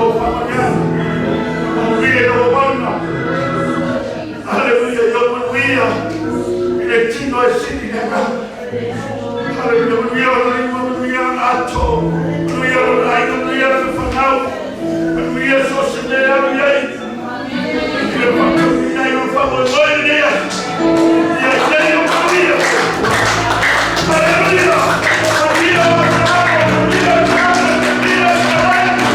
Speaker 1: lau faamanuiaga. Manuia i lau auauna. Haleluia, ia manuia i le tino e sili le agaga. Haleluia, manuia lona lima, manuia lona ato, manuia lona aiga, manuia lona fanau, manuia so o se mea e alu i ai. I le faataunuuina ai o le faamoemoe i lenei aso. Ia i ai ou manuia. Haleluia! Manuia o Aperahama, manuia Isaka, manuia Isaraelu.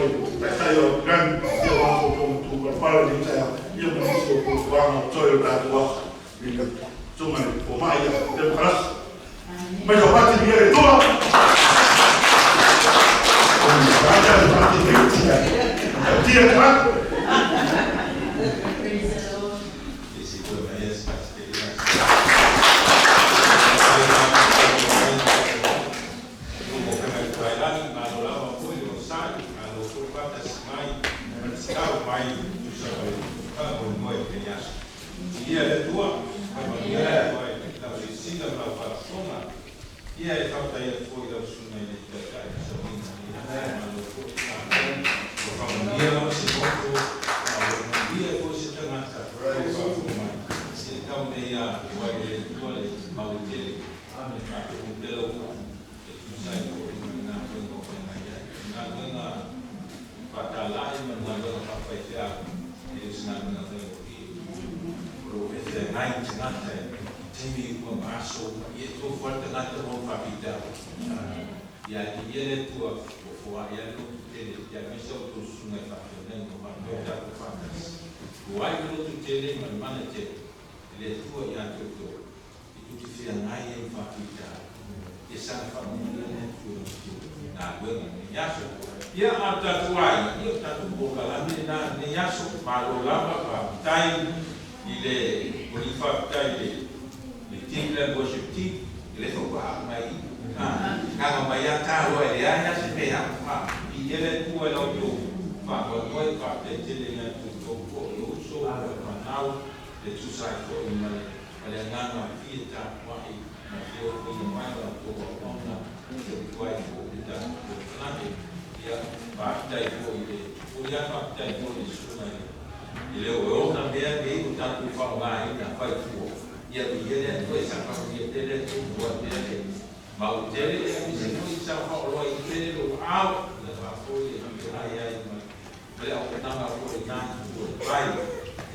Speaker 1: le taitai o Aupilani, ia o aso o tu palapala i taeao, ia ma nisi o fuafuaga o toe o tatou aso i le susuga i le fomai ia Temo Kalasi. Mai o pati ni le tua. Tagata le pati ni. Tia tagata.
Speaker 4: Praise the Lord.
Speaker 3: Isi koe mai e se te ia. Mo ka mai kai lani ma lo lava foi o sai ma lo fo pata mai ma tau mai tu sa mai ka mo mo e te ia. Ia le tua ka ma ia le tua e la o sina ma fa sona. Ia e fa ta ia foi la suna i te tai sa ni ia ma lo fo ma o fa ia la se mo ma lo ia fo se tangata. Right. Se tau nei a wai le tua le mau tele. Amen. Ma te pelo e tusai ko i ngā wenga o whenga ia. Ngā wenga whatalai ma ngā wenga whawhaitea e o ngā wenga wenga o i. Ro e te ngai te ngata e timi ua maaso i e tō whata ngata mo whapita. Ia i ia le tua o fua ia lo tu tele ia misa o tō sunga i whawhia mo whapea tātou whatas. Ua ai lo tu tele ma le mana te le tua ia tō i tu te whia ngai e whapita. E sanga whamunga le tua nā wenga ni yaso. Ia a tātou ai, ia o tātou pōkalame nā ni yaso, mā lo lava whapitai i le o i whapitai le team le worship team, i le whakua mai nganga mai a tāloa e le ai ase mea, i ele tua lau tō whakua toi whapitai tele ngā tō tō ko o uso, o whanau, le tūsai ko i ma le nganga fia tāpuahi, ma te o ko i mai la tō whaona, te tuai ko i tā tō whanake, ia whapitai ko i le, o ia whapitai ko i suna i le o ona mea nei o tātou whaonga i nā whai tua. Ia i ele atu e sa whaonga tele tō mua tele. Ma o tele e se moi sa whaoloa i tele lo au, le whafoi e te ai ai ma le au nanga ko e nā tua pai.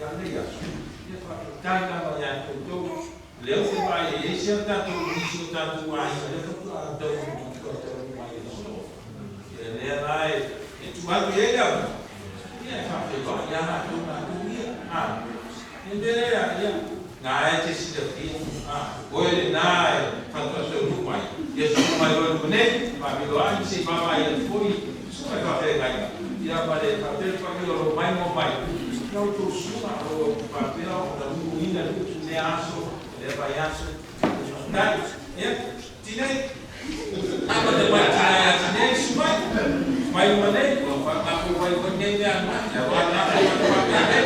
Speaker 3: Ia nei asu. Ia whapitai lava ia koutou. Le o te vai e ese o tātou nisi o tātou ai, le whatua a tau o tau mai e so. Ia lea la e tu atu e lea. Ia e whawhiwa, ia nā tō nā tō ia. E mere ia, ia, nā e te sila fia. Oe le nā e whatua tau nu mai. Ia su mai oe nu nei, whamilo ai, se mama ia foi, su mai whawhia ngai. Ia ma le whawhia whamilo ro mai mo mai. Ia o tō suna o whawhia o na nunu ina lutu ne aso, le vai aso. Nai, ia, tinei, ama te mai tinei a tinei, su mai. Mai uma nei, o whakako wai wai nei mea mai, ia whakako wai wai mea nei.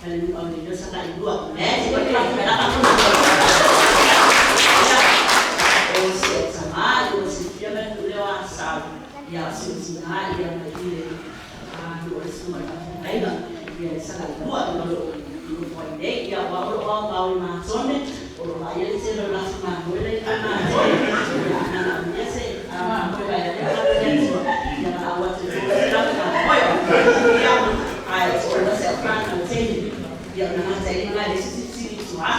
Speaker 4: le au le sa ka ilua me se ko ka ka ka ko o se sa ma o se fia me tu le wa sa ia se se na ia me ile a o le suma ka ai ia sa ka ilua no lo lo po nei ia wa o wa ma o ma sone o lo va ia se lo la ma o le ma sone ia na na ia se a ko ka ia ia na wa te ko ka ko ia ai o lo se pa na te ia na na te na le si si si wa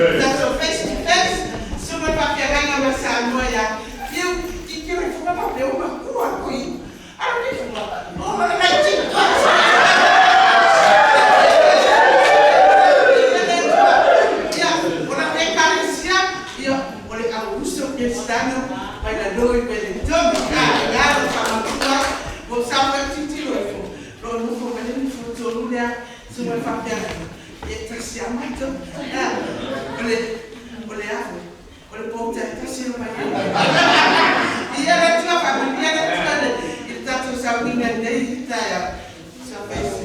Speaker 5: Face to face, saunoa ia Fiu, tilotilo ifo ma faapea ua matua toeaina. O le auuso Keresitano mai laloi mai le togi a lo faamatua ua sau ai tilotilo ifo lo nofo mai le nofo tolu lea suga faapea e tasi a matou o le a o le pou tasi o mai ia le Atua faamanuia le Atua i le tatou sauniga nei taeao sa faisi.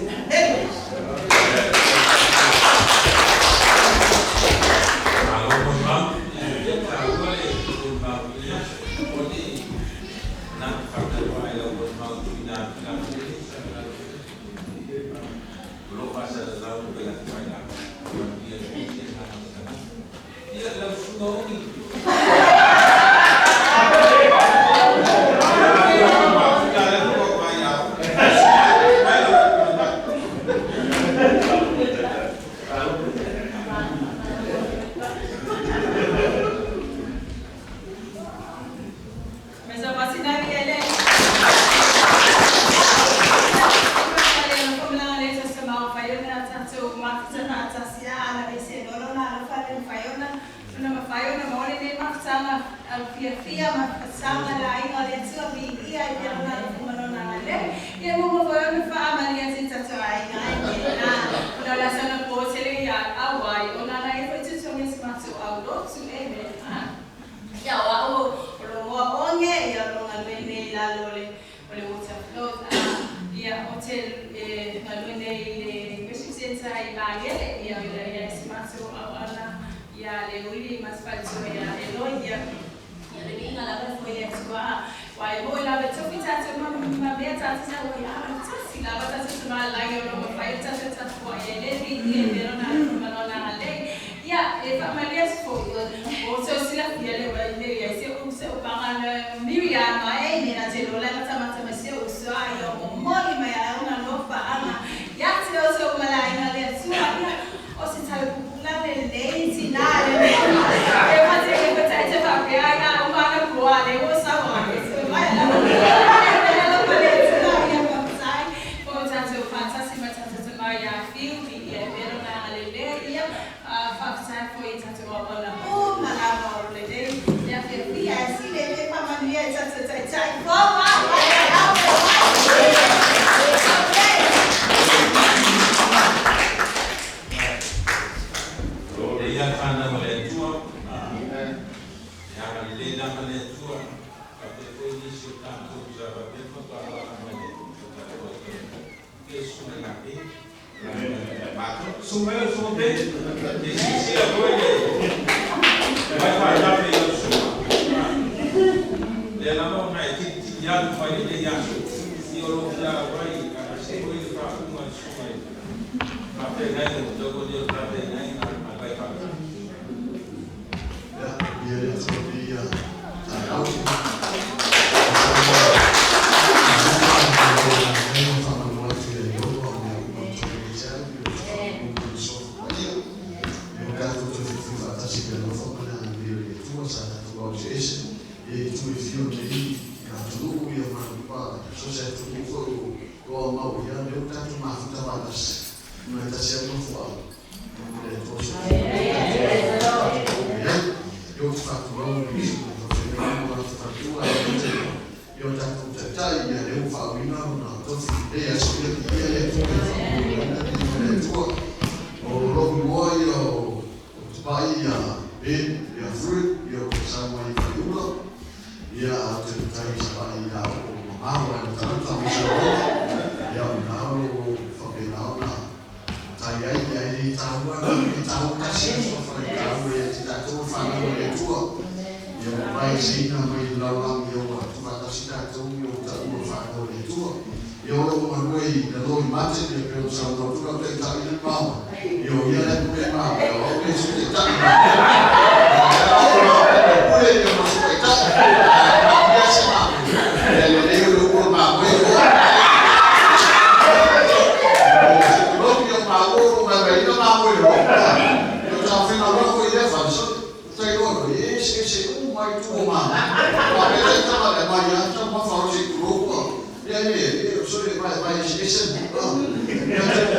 Speaker 6: le o so le vai vai ese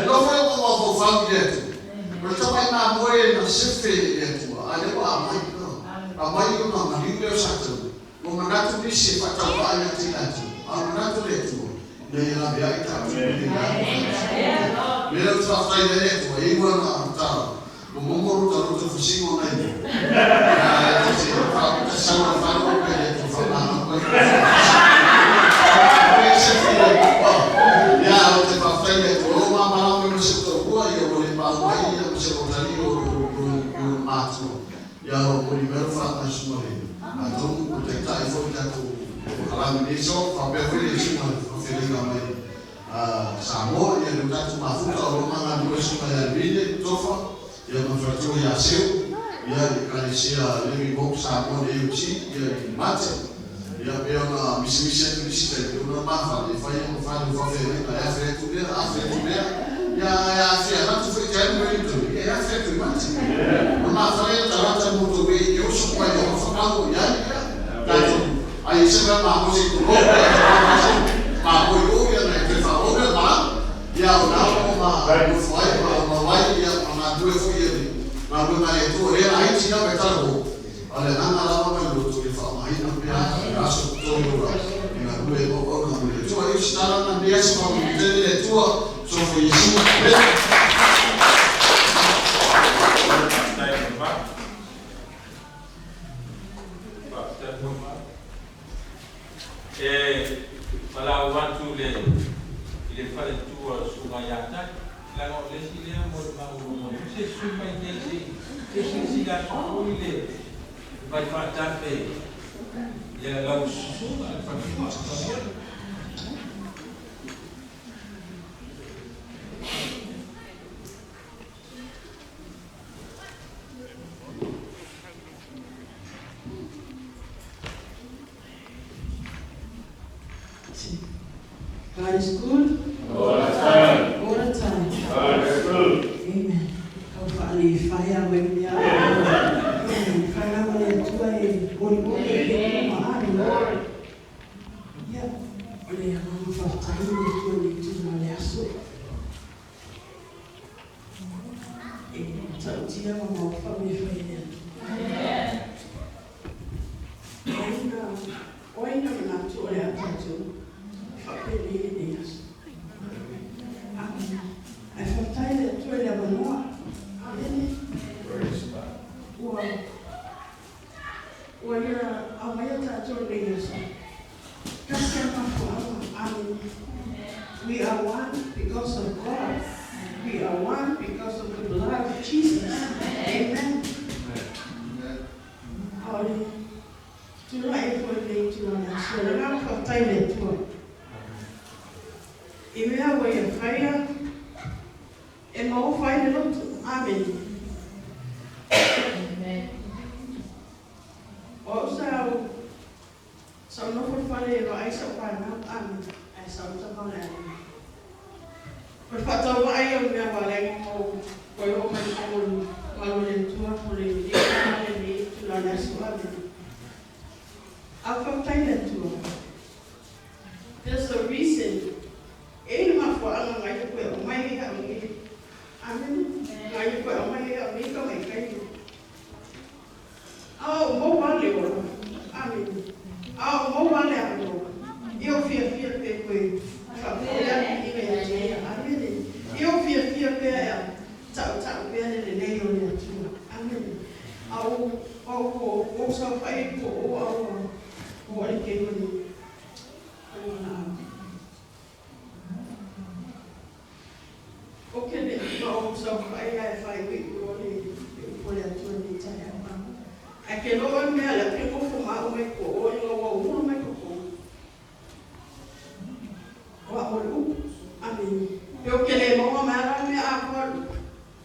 Speaker 6: no foi o mo fo fa mi le tu o le tama ina mo e na se fe le tu a le wa mai no a mai o na mani le o sa tu o manatu ni se fa tau fa ia te la tu a manatu le tu le la vea i ta tu le la le le fa fa le tu e ua na ta o momoru ta roto fusingo nei a te fa ta sa wa fa ro pe le tu fa na ia o te fa fa le tu o ma ma mo se to ua ia o le pa mai ia mo se o tali o o matu ia o o ni mero fa na sumare a tu o te tai fo ta tu o la ni so fa pe fo le sumare fa fe le mai a Samoa ia le tatu mafuta o ma na mo sumare a vile tofa ia ma fa tu ia seu ia le kalesia le mi bo Samoa le uti ia le mate ia pe ona misi misi atu nisi tai pe ona mafa le fai o fa le fa fe le ia fe tu le a fe tu le ia ia fe na tu fe te mo ni tu ia fe tu mate o mafa le tarata mo tu e o so pa ia fa ka o ia ia ta tu ai se va ma mo se tu ro ma mo yo ia na te fa o le ma ia o na o ma mo fai ma ma vai ia ma na tu e fo ia ma mo na e tu re ai ti na pe ta ro ale nanga lava mai lo tu e fa mai na pe a so to ro ina rue o o na mo le tu ai stara na me so mo te le tu so fo Yesu
Speaker 7: e pala wantu le ile fale tu suga yata la go le sile mo ma mo se su mai ne se se se si la so ile vai fa tape ya la su al fa
Speaker 4: God is good all the time. All the time.
Speaker 1: God is good.
Speaker 4: Amen. Kau whaali whaia me mea. Amen. Whaia ma le tua e ori ori e ke ma ani. Ia, o le anga whatahi le tua le tuna le aso. E tautia ma maufa me whai le atu. Amen. Oina manatu o le atatu. Amen. Ai whakatae le atua le manoa. Amen. Ua ua ia amaia tātou nei aso. Kasi a mafuaga. Amen. We are one because of God. We are one because of the blood of Jesus. Amen. Amen. Tula e foe nei tula le aso. Le ngā whakatae le atua. I mea ua ia whaia, e mau whai le lotu. Amen. Amen. O sa sa nofo whare e wa ai sa whanau. Amen. Ai sa uta whare ai. O whatau ai o mea walenga o koe o mai o malo le tua o le le le le tula le aso. Amen. A whakatae le atua. There's a reason. E le mafuaanga ngai le koe o mai e au e. Amen. Ngai le koe o mai e au e ka mai kai. Ao mo wale o. Amen. Ao mo wale au. Io fia fia pe koe. Whakoia i me atua. Amen. Io fia fia pe a tau tau pe le lelei o le atua. Amen. Au au o sa whai ko o au o ale ke mani. O ke le o sa whai ai whai ui o le o le atua ni tai au. A ke loa mea le pe kofo ma o mai ko o inga wa uhuru mai ko ko. Wa o le upu. Amen. Pe o ke le maua mea la mea a koa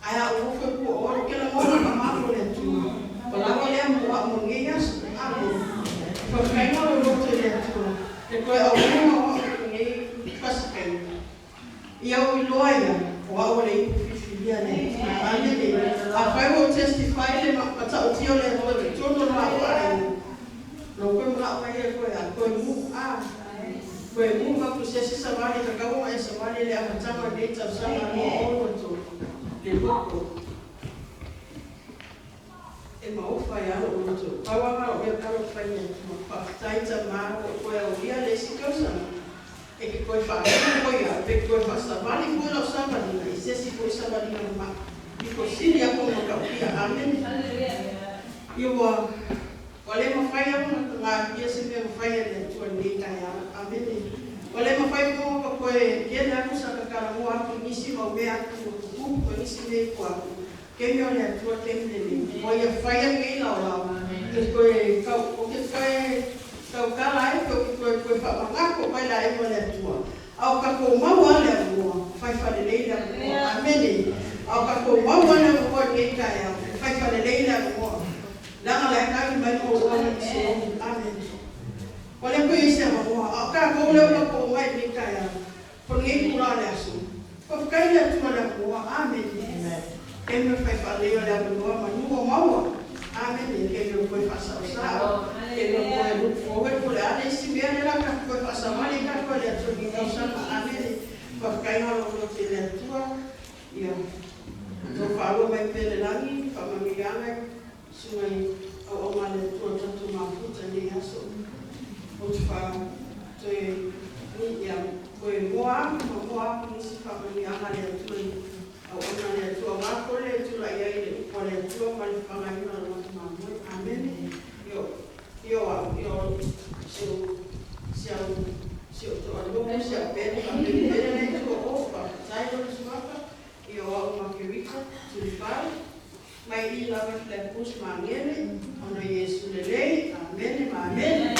Speaker 4: ai a o fwe ku o ke le maua ka mapo le atua. Palawa lea mo a mo ngei aso. Amen. Whakainga o roto le atua. Te koe au mua o o ngei pasikai. Ia o iloa ia. O au le ipu whiwhiria le. Amen. A whai o testify le matautia le atua te tono la o ai. Lo koe muna o mai e koe a koe mu a. Koe muva ku se se savali ka kaua e savali le amatanga nei tausaga 2023 le loko. E maofa ia alo loto. Pau anga o mea kalo whaia tua. Whaatai ta maa o koe au ia le si kausanga. E ke koe whaahinu koe ia, pe koe whaasavali koe lau savalina, i se si koe savalina ma. I ko sili ako ma kaukia. Amen. Ia ua, ua le mawhai au na ngā ia se mea mawhai a le Atua nei tai a. Amen. Ua le mawhai mo ka koe kele aku sa kakara mo aku nisi mau mea aku mo tuku, ko nisi mea i ko aku. Ke mea o le Atua te mele nei. O ia whai a ngei lau lau. Ke koe kau, o ke koe kau kala e, ko ke koe koe whaamangako mai la e mo le Atua. Au ka ko mau a le amoa, whai whare lei le amoa. Amen. Au ka ko mau a le amoa nei tai au, whai whare lei le amoa. Langa lai kau mai mo o ana i se o. Amen. O le koe i se amoa. Au ka ko leo ka ko mai nei tai au. Ko ngei kura le aso. Ko whakai le Atua le amoa. Amen. Ke mea whai whaleo le amoa manu o maua. Amen. Ke mea koe whasao sao. Ke mea koe look forward ko le ale isi mea le la ka koe whasawali ka koe le Atua ki kausanga. Amen. Ko whakai ngā lo te le Atua. Ia. Tō whāua mai pere langi, whamangianga, sungai au au ngā le Atua tatu mafuta nei aso. O te wha, toe, ni, ia, koe moa aku, ma moa aku nisi whamangianga le Atua i au au ngā le Atua ngā kore e tula ia i le upo le Atua ma le whangaina o ngā mamoe. Amen. Io, io au, io, sio, sio, sio to aloha, sio pere, pere, pere le Atua o, whakatai lo le suapa, io au Margarita, tulifai, mai i lava ki le pus mangele, ono Yesu lelei, amen, amen.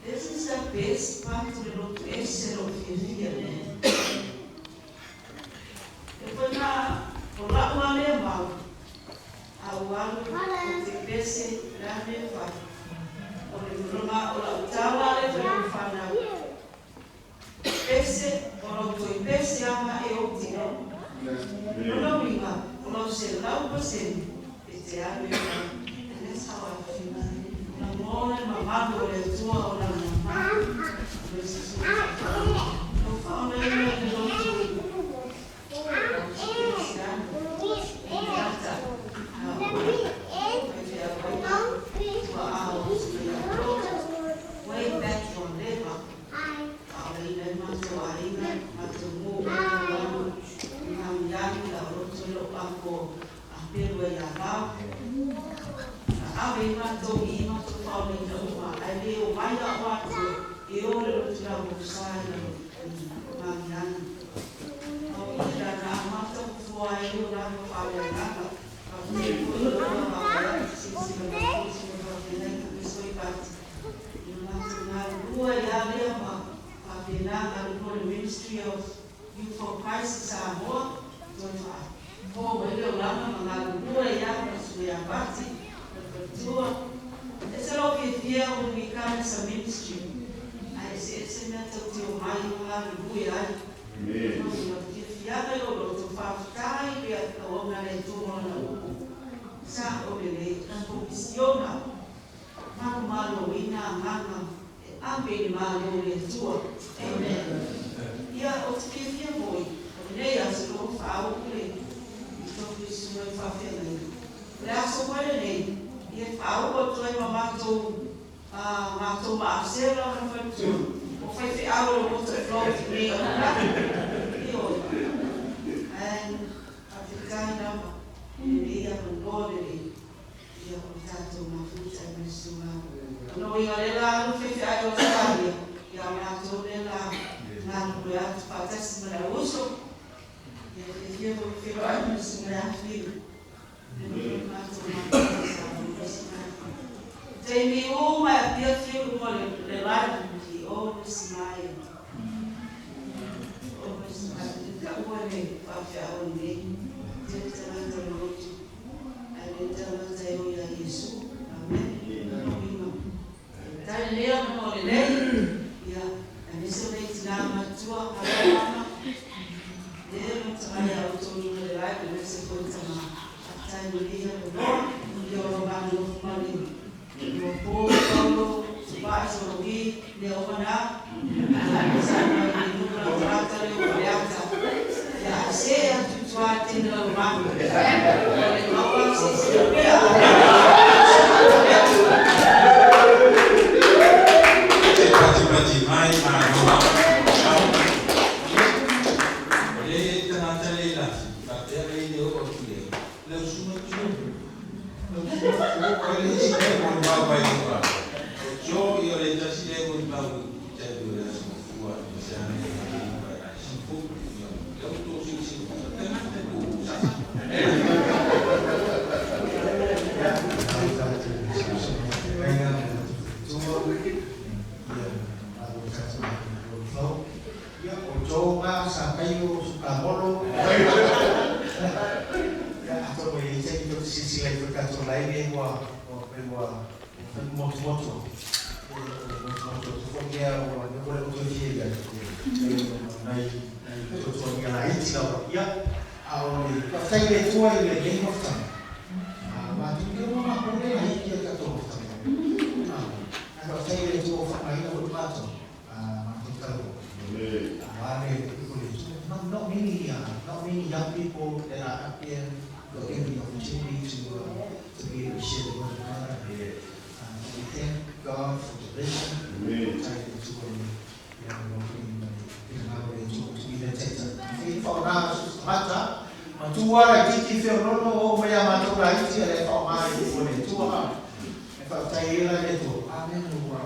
Speaker 5: This is the best part of the Lord
Speaker 4: O lona uiga, o lau 100% e te alu e mai. And that's how I feel. Lagona le mamalu o le Atua o lana mamalu. O le susu o faaonaina i le lotu kerisiano i le ata way back ua leva faaolaina ai matou aiga matou mo alu magiagi la loto le o ako apelu ai ia vao na ave i matou i matou faaolaina uma ae le o mai ao atu e o le lotu lau sa i la magiagi o i la na amata fua ai o la faaleagaga Ministry of Youth for Christ Samoa, toe faa mai le olaga ma galulue ia ma sui apati ma faletua. E se lou fiafia when we come as a ministry, ae eseese mea tatou te omai ma galulue ai. Fiafiaga i o loto faafetai le auauna le Atua ma lana upu. Sa o lelei tatou misiona malomaloina agaga e ave i le Malo o le Atua. Amen. Ia o te fiafia foi o lenei aso loo faauu le tofi susuga i faafeagaiga. O le aso foi lenei ia faauu atu ai ma matou matou maafesela ona faletua o faifeau o le moto e float nei ona ioe. And faafetai lava i lenei avanoa lelei ia o le tatou mafuta i le susuga. Ona uiga le la alu faifeai o Australia ia matou lea la galulue atu faatasi ma le auuso. Ia fiafia foi feloai ma le susuga ia Fiu. Matou mafuta sa taimi uma e apia Fiu luga o le live, he always smile. Always smile. Taua le faafeau lenei. Tele tagata o le lotu. Ae le tagata e o ia Iesu. Amen. Uiga. Tai lea ma o lelei. Ia, aemaise o nei tinā matua, mama. Lea ma tagaia au tonu le live, aemaise foi tama. Faafetai mo lenei avanoa. Ia o lo manonofo ma le Luapo, Paulo, Tupai, Sologi, lea uma na. Sa mai le nuu la tagata le o Faleata. Ia ae se atu i tua tene lau manu. O le maua se se pea.
Speaker 7: Te pati pati mai ma no. O le tagata le lafi, faapea le le oo atu le, le usuga tu. Le usuga tu, o le isi le mo le mau mai o O jo i o le tasi le mo le mau te o le aso fua, se ane e ai sipu, ia, le auto si si, tagata ku sa.
Speaker 3: Ia, o Joga sa kaio sukamolo. Ia, atonu e i taimi tou te silasila ai foi tatou laene ua ua motumotu. Motumotu atu foi lea ua ua le ua toe fia i ai. Nai nai fesoasoani laiti lava. Ia, a o le faafetai i le Atua i lenei mafutaga. Matou te iloa matou le laiti o tatou mafutaga. Ae faafetai i le Atua ua faaaogaina foi matou matou talanoa. Not, not many, not many young people that are up here got given the opportunity to be able to share the word of God. We thank God for the vision. Matua la titi fe ono o mai a matou la iti le fa mai o le tua. E fa tai la le tu. Amen ua.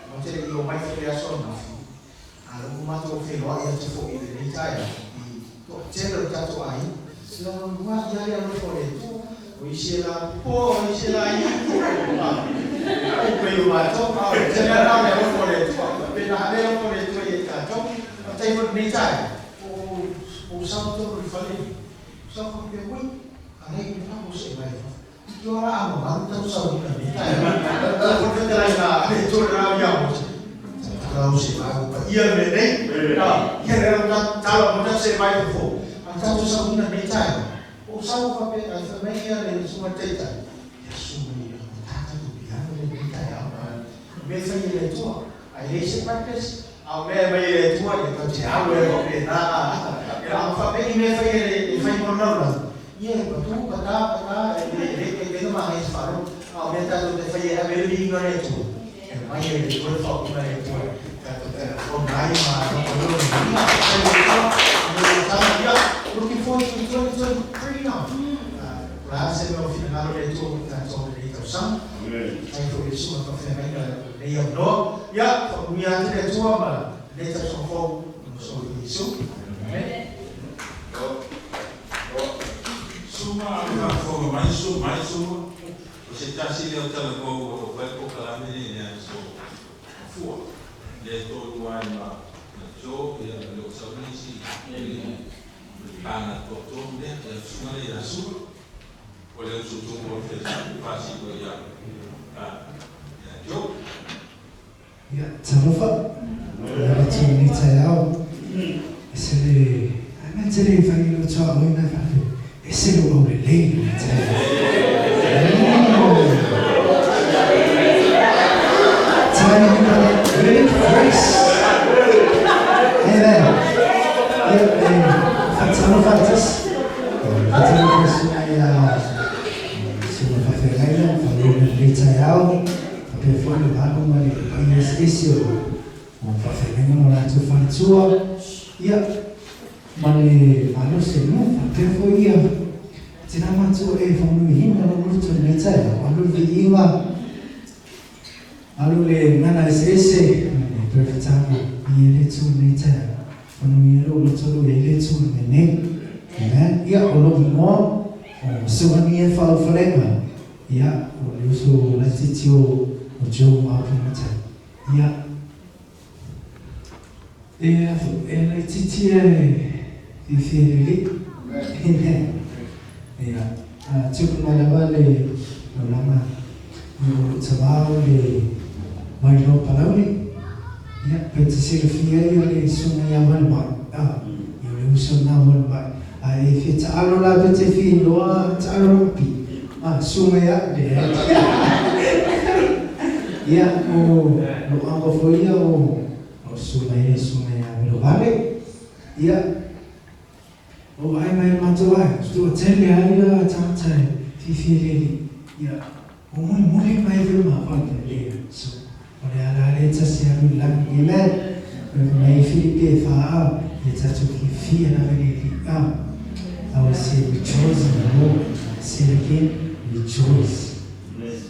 Speaker 3: Mo te le o mai fe le aso na. A lo matou fe lo ia te fo i le nei tai. I to tele o tatou ai. La ua ia le alo fo le tu. O isi la po, o isi la i. O pe o matou a o te le la le alo fo le tu. Pe na le alo fo le tu i tatou. O tai fo nei tai. O sa to le fale. Sa fo pe ui. A nei pa o se mai. I ora a mo maru tau sa ni nei tai. O fo te lai na le tu ra ia mo. Rau se mai pa ia me nei. Ia le ta ta mo ta se mai fo. A
Speaker 8: Tatou sauina nei taeao, o sau faapea ai fai mai ia le susuga i le Taitai, ia susu mai ia matata le piano lea i lenei taeao. O mea e fai e le Atua, ae leai se practice, a o mea e aumai e le Atua, ia tatou te alu ai faapena. Ia a faapea ni mea e fai e fai mo le lalolagi, ia e patu, pata, pata, e le taitai ona manaia i se faalogo. A o mea tatou te faia e ave ai le viiga o le Atua, e aumai e le Atua le faaupuga a le Atua tatou te lagona ai ma lagona le viiga. Faafetai i le Atua mo le amataga. Ia, looking forward to 2023 now. O le a se mea o finagalo o le Atua mo i tatou i lenei tausaga. Faafetai foi i le susuga faafeagaiga i lenei avanoa. Ia, faamanuia atu le Atua ma lenei tausaga fou i le Uso o Iesu. Amene.
Speaker 7: Suma a le faafofoga mai, susu mai Suma. O se tasi lea o talavou o lo o fai le polokalame lenei i le aso Gafua, lea e toalua ai ma Joe, ia e le o sau nisi i le paga toatolu lea, ia le susuga lea ia Sua, o le uso tumu o le faasino ia Joe.
Speaker 9: Ia, talofa, ia le atu i lenei taeao. Ese le, a mea te le fai i lou tuaoina e faapea, ese lou aulelei i lenei taeao. Time you got that good grace. Amen. Ia, e faatalofa tasi. Faatalofa susuga ia susuga faafeagaiga, faaleoina lenei taeao. Faapea foi le mamalu ma le paia eseese o faafeagaiga ma latou faletua, ia, ma le malosi o nuu. Faapea foi ia tina matua e faamanuiaina lou loto i lenei taeao, alu le viiga, alu le gagana eseese ma le toe fataga i le Atua i lenei taeao. Faamanuia lou loto o lo o i ai le Atua i mea nei. Amen. Ia, o lou igoa o Seuania Faaofalega. Ia, o le uso laitiiti o Joe Maopematai. Ia, e laitiiti e fiafia i le Alii. Amen. Ia, tupu mai lava le laulaga i o lou tama o le Vailoa Palauli. Ia, pe te silafia ia le susuga ia Valemai. Ia, o le uso lena o Valemai. A e fia taalo la pe te fia iloa taalo rugby. Susuga ia, leai. Ia, o lou uncle foi ia o susuga ia, susuga ia Milovale. Ia, o vaai mai le matou aiga, toatele lava ia tagata e fiafia i le Alii. Ia, o mulimuli mai foi ma faapea, leai, so, o le ala lea e tasi e alu i le lagi. Amen. Mai i Filipi e 4, ia tatou fiafia lava i le Alii. I will say rejoice in the Lord. I say it again, rejoice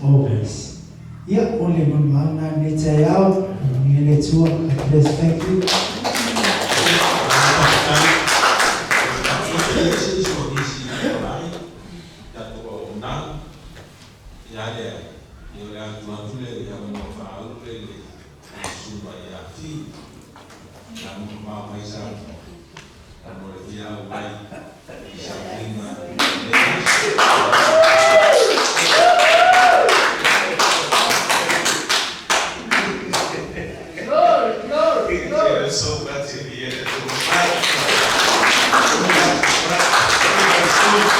Speaker 9: always. Ia, o le manumaunu na i lenei taeao, manuia le Atua. God bless, thank you.
Speaker 4: Glory, glory, glory.
Speaker 3: So glad to be here.
Speaker 4: God is good.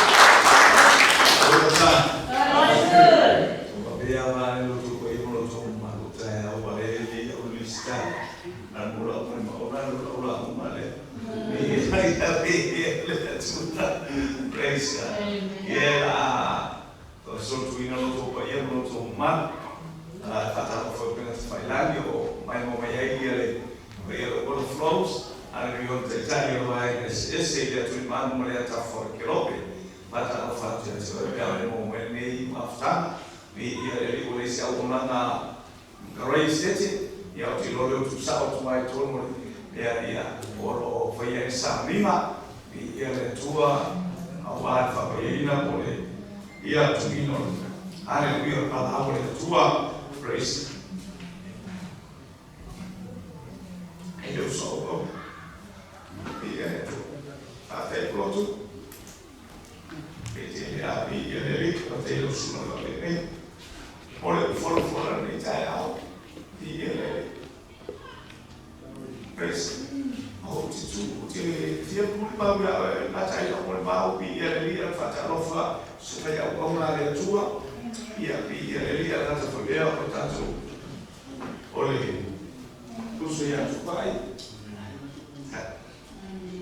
Speaker 3: Praise God. Yeah, so tu ina lo pa ia lo to ma tata fo pena te o mai mo mai ai ia le ia le flows ana ni o te tai o ai ese ia tu ma mo le ata fo ke lope ma ta o fa te te o ka le mo mai nei ma fa ni ia le o le se au na grace te ia o te lo le tu sa o tu mai to mo ia ia o lo fa ia sa lima ia le tua au a fa ina mo le ia tu ino hallelujah pa au le tua praise e eu sou ia a te plotu e te a ia le le o te lo su no le ne o le folo folo ne tai au ia le praise o te tu te te puli pa ia la tai alofa, se fai auauna a le Atua, ia viia le Alii. Ae le gata foi i lea, o tatou o le uso ia Tupai.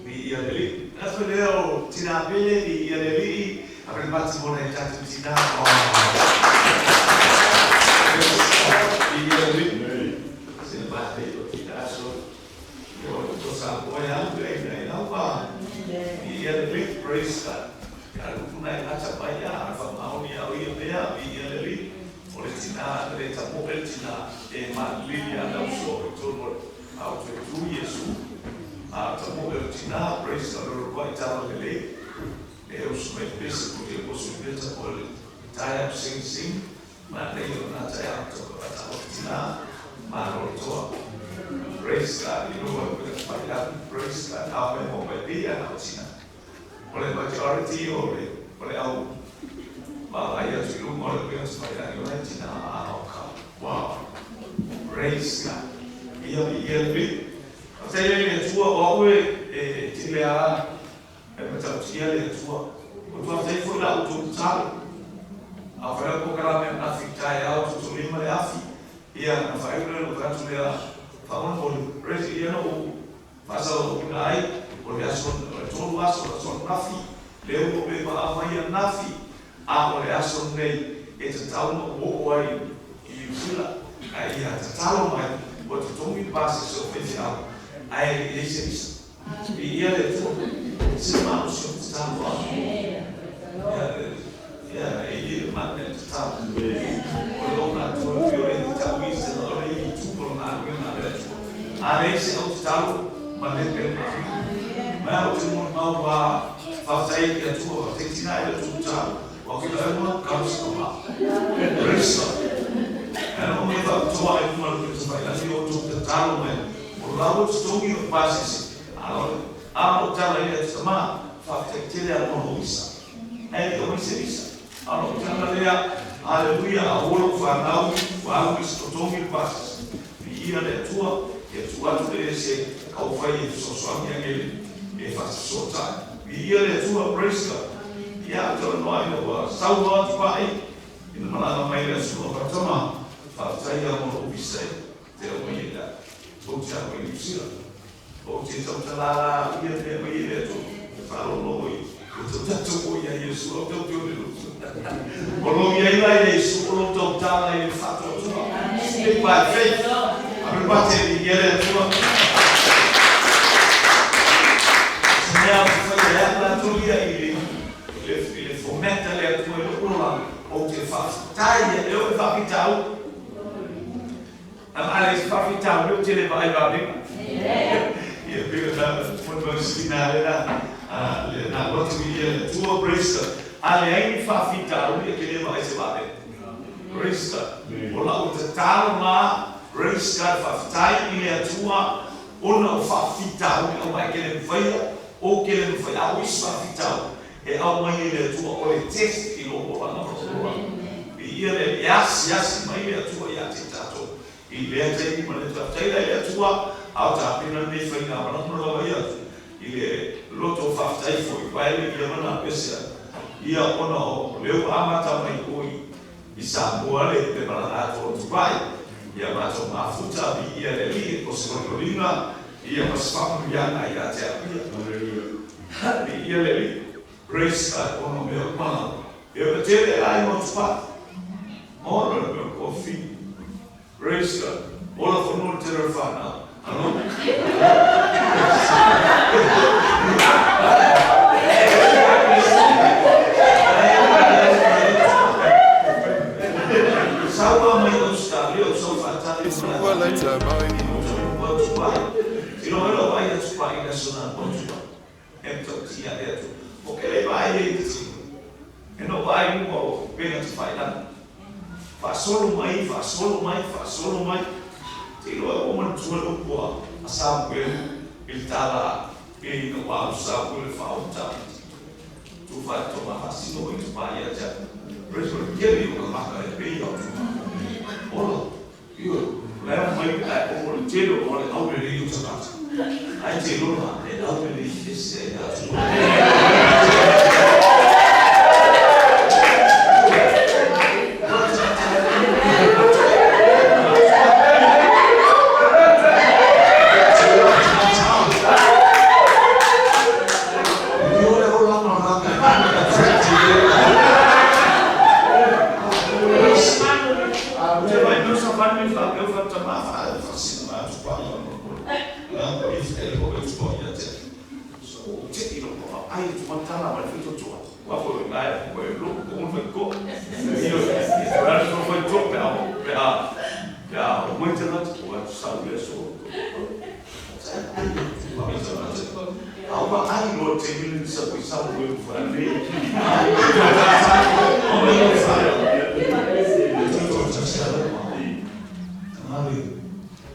Speaker 3: Viia le Alii. Le gata foi i lea o tina pele, viia le Alii, a le mati mo nai tatou tina. Viia le Alii. Se mate o tina aso. O to sa po e au e nei lau pa. Viia le Alii. Praise God. Ia lupu nai ngata mai ia, a wha maoni au ia mea, viia le Alii. O le tina, le tapo e le tina, e ma lili a lau so i tonu o au te tu Iesu. A tapo e le tina, praise God, o le rua i tala le le. E usu mai pese ko te osu i peta o le tai au sing sing. Ma nei o nā tai au toko a tau tina, ma lo toa. Praise God, i lua o te whai atu, praise God, au me mo mai pia na o tina. O le majority o le au ma ai atu i lunga o le pia te whai atu, o le tina a au ka. Wow. Praise God. Ia mi ia le. O te ia le tua o au e tile a e matautia le tua. O tua te fo la o tu talo. A whai ko kala me na fi tai au tu tu lima le afi. Ia na whai ule lo katu le a whaona mo le praise ia no o whasa o ina ai o le aso o le tolu aso o le aso nafi le o pe ma a mai a nafi a o le aso nei e te tau no o o ai i usila a ia te talo mai o te tongi pasi so whai au ai e se isa. I ia le tua se mau se te talo a. Ia e ia ma le te talo. O le ona tua ki o le te tau i se o le i tupo na le na le tua. A le se o te talo ma le pe ma. Ma o te mo mau wa whawhai i a tua te tina i le tu talo. Wa ki la uma ka se ma. Praise God. E no me fa toa e kuma le te whai lani o tu te talo mai. O lau te tongi o pasisi. A o tala i le te ma whawhai tele a mo isa. E o isa isa. A o tala lea, hallelujah, a olo whanau, wa au i se tongi o pasisi. I ia le atua, e atu atu le se kau whai e sosoangi angele, e whatasotai. I ia le atua, praise God. Ia o tala noa ina ua sau noa atu pai, ina malanga mai le asua whatama, whaatai a mono upisa e te o mai e da. O te au i usila. O te tau talala ia te mai e le atua. E whalolo i. O te tatu o ia Yesu, o tau te o le lutu. O lo ia ila Yesu, o lo tau tala i le whatu atua. Speak by faith. A me pate i ia le atua. Se mea o te whai e ala atu ia i le fometa le atua i le ula o te whawhitai e o e whawhitau. A maale se whawhitau le o te le vai vavega. Ia pega na mona sina le na le na lotu ia le tua, praise God. A le ai ni whawhitau ia ke le vai se vavega. Praise God. O la o te talo ngā, praise God, whawhitai i le atua, ona o whawhitau i au mai ke le mwhaia, o ke le mwhaia, a o isi whawhitau, e au mai i le atua, o le test i lo o langa o I ia le e asi asi mai le atua ia te tātou. I lea taimi ma le taftaila i le atua, a o tāpena nei whai ngā manamuna lawa ia atu. I le loto whawhitai fo i paele ia mana pesea. Ia ona o leo amata mai oi i Samoa le te malanga atu o Dubai. Ia mātou mafuta vi ia le li o se lolinga ia masfamu iana ia te apia. Vi ia le li. Praise God, ono mea mana. E o te tele ai mo tupa. Ono le mea kofi. Praise God. Ola whanau te rau whanau. Ano? Saua mai o Australia, o sau whaatari o Tupai. I lo helo vai a Tupai i national o Tupai. E tau tia le atu. O ke le vai e te tino. E no vai mua o pena te whailana. Whaasolo mai, whaasolo mai, whaasolo mai. Te iloa o mana tua le upua a Samuel i le tala e ina wau Samuel e whaauta. Tu whai tō mahasino i te pai a te. Praise God. Keri o ka maka e pei au tu. Ola, ia, lea mai ai o le tele o le au le i o takata. Ai te lola e au le i ese e atu. 10 minutes sa ko sa mo ko fa le.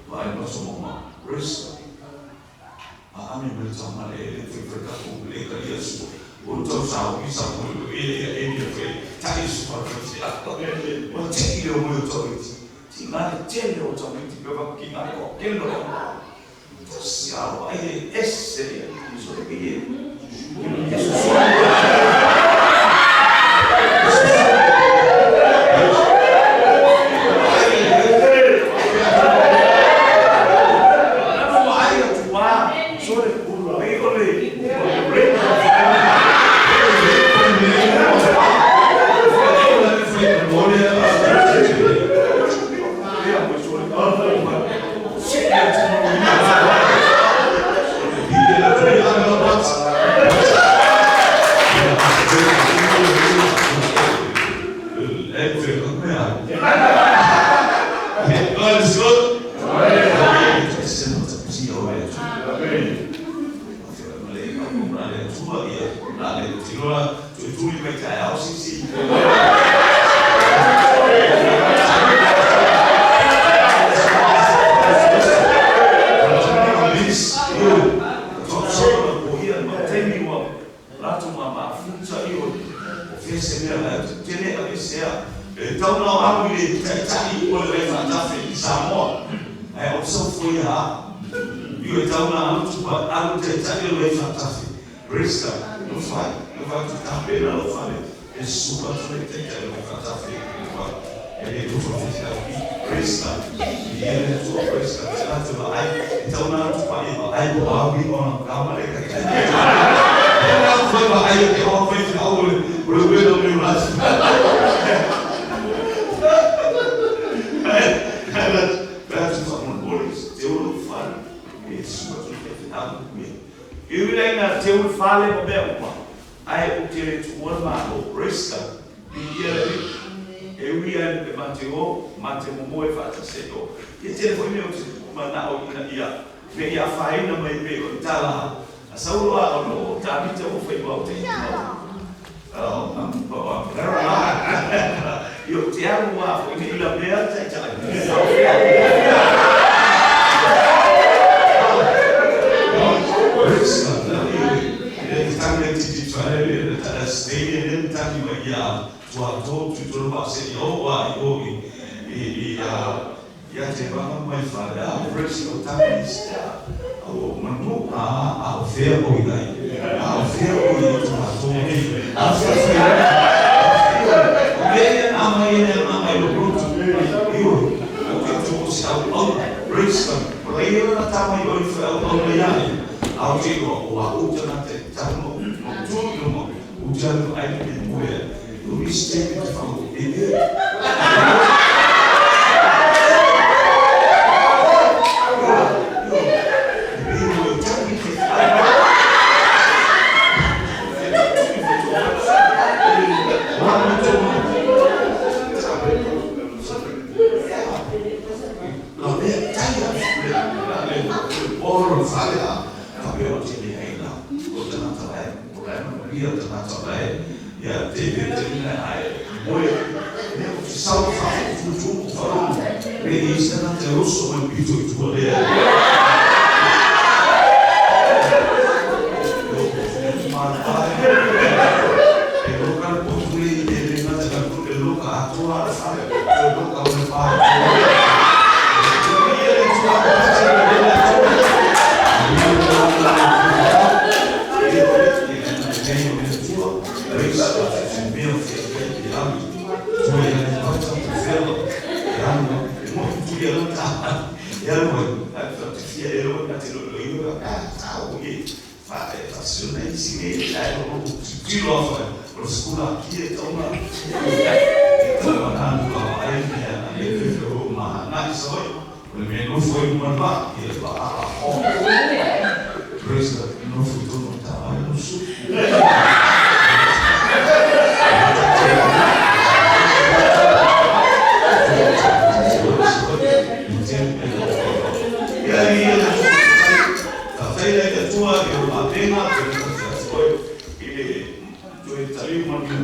Speaker 3: Vai no so mo. Risk. A ami me ta ma le le fe fe ka ko le ka yesu. O tau sa o isa mo e e e e fe. Ta isu pa fe ti a. O te i o mo to i. Ti ngā le tele o tau i ti pe va ki ngā ko kelo. Si a o ai esse so le ke. God is good.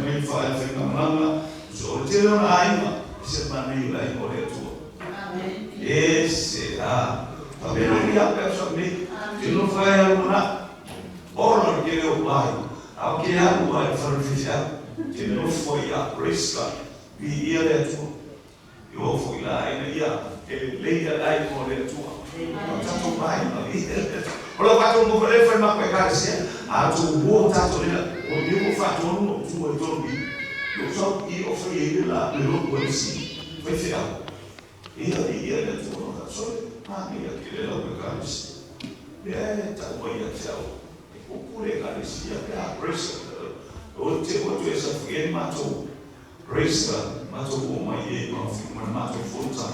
Speaker 3: mai fa e fa malanga so o te lona aiga se mani la i o le Atua. E se a pa pe no ia pe so ni te no fa e aluna ora ke le o pai au ke alu ai fa le fisia te no fo ia praise God vi ia le Atua i o fo ila ai na ia e le ia ai mo le Atua o tatou pai ma i o la fatou mo le fa ma pe ka se a tu mo tatou le o ni mo fa to no tu o to ni lo so i o fa i la le lo ko si fa se a ia ia le tu no ka so ma ni ia ke le lo ka se le ta mo ia te au o ku le ka se ia ka praise o te o tu esa fi ma to praise ma to o mai e ma fi ma ma to fonta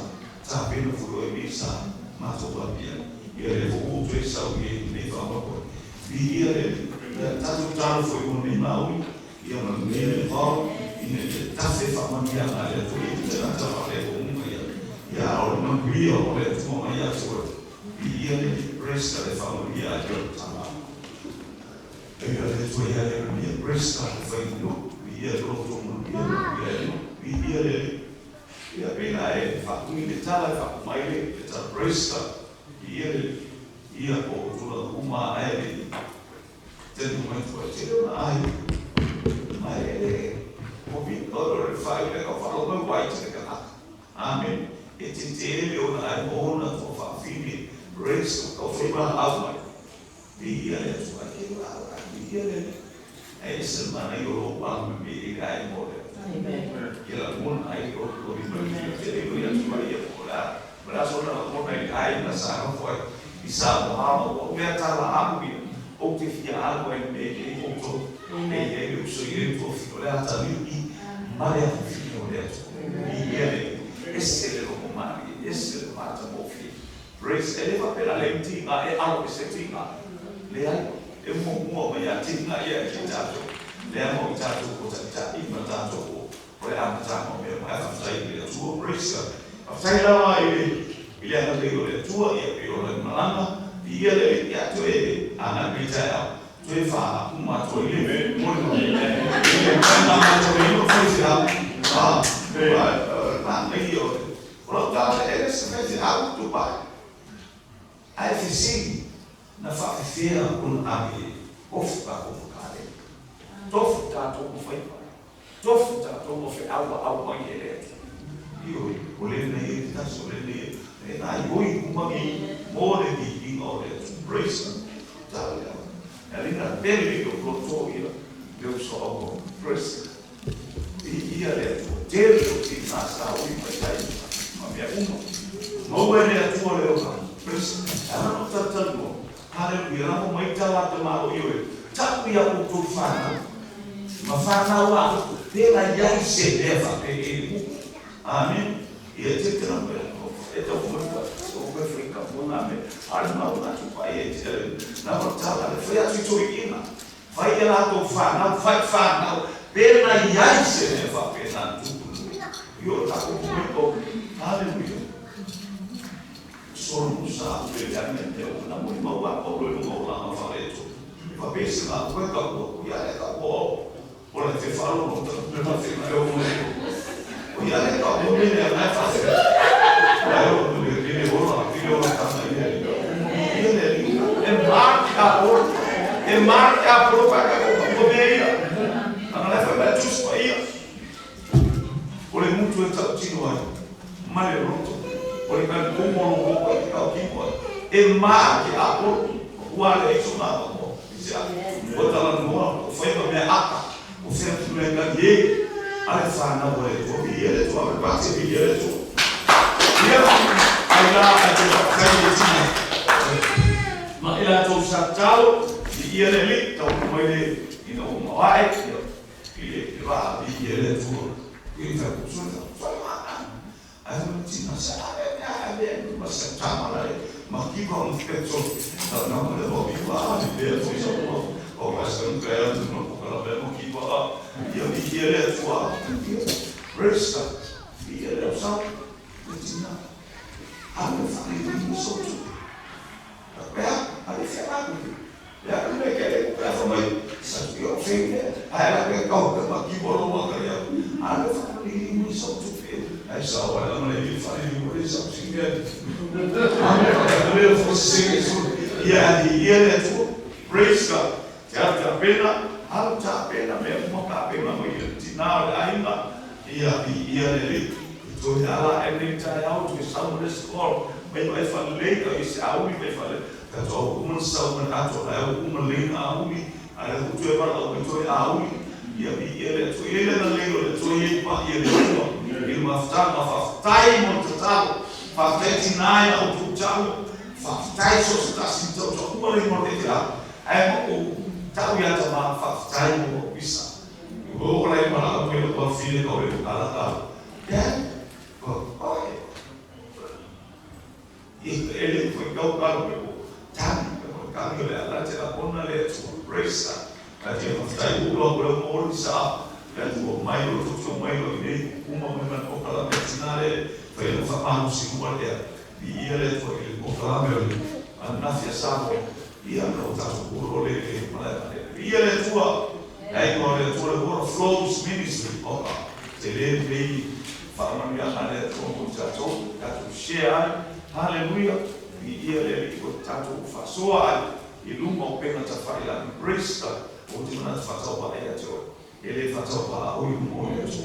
Speaker 3: ta pe no fu e sa ma to pa pia ia le fo o tu esa o e le fa ma ko vi ia le ta tu ta fo o ni ma o ia ma ni le fa i ne ta se fa ma ni a le tu i te ta fa le o mo ia ia o no vi o le tu ma ia tu vi ia le praise le fa ma ia jo ta ma ia le tu ia le ia praise le fa no vi ia ro to mo ia ia vi ia le ia pena e fa ni le tala fa mai le ta praise ia le ia o tu la uma ai le te no mai tu te no ai mai le o vi o le fa le ka fa lo mai te ka amen e te te le o na ai mo na fo fa fi ni praise o fa ma au mai vi ia le tu ai ke la vi ia le e se mana i o pa me i ai mo le amen ia la mon ai o ko vi ma te le ia tu ai ia ko la brazo na mo na ai na sa no foi i sa mo ha o mea ta la amu ia o te fia alu ai me e o to e e le so i to fi o le ata ni i ma le fi o le i ia le ese le lo ma ese le ma ta mo fi praise e le fa pela le tinga e alo e se tinga le ai e mo mo ma ia tinga ia e ta to le mo ta to ko ta ta i ma ta to o le a ta mo me ma fa ta i le tu praise a fa la i le a le o le tu ia e o le malanga ia le ia tu e ana me ta tu e fa uma to ile mo no le ma ma to le no fa se a a ma io o lo ta e se me se a tu pa ai fi si na fa fi un ami of ka ko ka le tofu ta to ko fa tofu ta to ko fa au au mai ele io o le ne ta so le ne e na i oi kuma ni mo le ni i o le praise ta le e le na pele o ko to ia le so o praise i ia le to te le ti na sa o i mai ma mea uma mo le atu le o praise ana no ta ta no hallelujah na mo mai ta la te ma o io ta ku ia o tu fa ma fa na wa te la ia i se le fa e e amen ia te te na e te o mo o me fika mo na me ala ma o na tu pa e te na mo ta la le fa tu tu i na fa ia la to fa na fa fa na pe na ia i se le fa pe na tu io ta ko mo ko hallelujah solo musa pe le ame te o na mo ma wa ko lo mo la ma fa le tu fa pe se ma ko ka ko ia le ka ko o le te fa lo no te ma te ma o mo o ia le ka mo me le na fa se la o le le o la fi o la ka na ia ia le e marca o e marca pro pa ka ko me ia ana le fa ba tu pa ia o le mutu e ta tino ai ma le roto o le ka ko mo lo ko ka ki ko e marca a o ua le so na mo se a o ta la no o fa ma me aka o se tu le ka ye ale fa na o le to bi ele to a pa se bi ele to ia ai la a te ka ye ti ma ila to sa tau i ia le li tau mai le i no ma ai i le va bi ele to i ta ku so ta fa ma ai no ti na sa a le ma sa ta ma la ma ki ko mo petso na na mo le bo bi wa ni be so so o ma sa no ka no ko la be mo ki ba ia bi ia le to a praise God ia le sa ti na a le fa ni mo so tu a a le fa la ya le ke le ka fa mai sa yo fe a la ke ko ma ki bo Ai sa o le ma le fa le mo le sa si me. Le fo se se ia di ia le tu. Praise God. Te ta pena, al ta pena me mo ka pena mo ia ti na le ainga. Ia bi ia le le. To ia la e le ta au to sa mo le skol. Mai mai fa le ka i sa au mi fa le. Ka to o sa mo na to la o mo le na au mi. Ai o tu e pa o to au mi. Ia bi ia le to ia le na le le to ia pa ia le to. I mafta ma fa tai mo te talo. Fa tai ti nai o tu talo. Fa tai so sa si to to uma le mo te te. Ai mo o tau ia ta ma fa tai mo pisa. O o lai ma la mo le ko file ko le kala ka. Ya. Ko o. I ele foi kau kala mo. Tani ko ka le ala te la ona le tu. Praise God. Ka te fa tai o lo ko mo sa. Ia tua mai o tu mai o nei uma mai mai o kala me tinare fa ia fa pa si uma le i ia le fo i o kala me o a na fia sa mo ia no ta so o le le mala ia le tua ai ko le tua le water flows ministry o ka te le le fa ma ia na le tua mo ta to ta to share hallelujah i ia le i ko ta to fa so ai i luma o pena ta fa ila praise God o te mana fa tau pa ia te e le whatau pa o i mo le atu.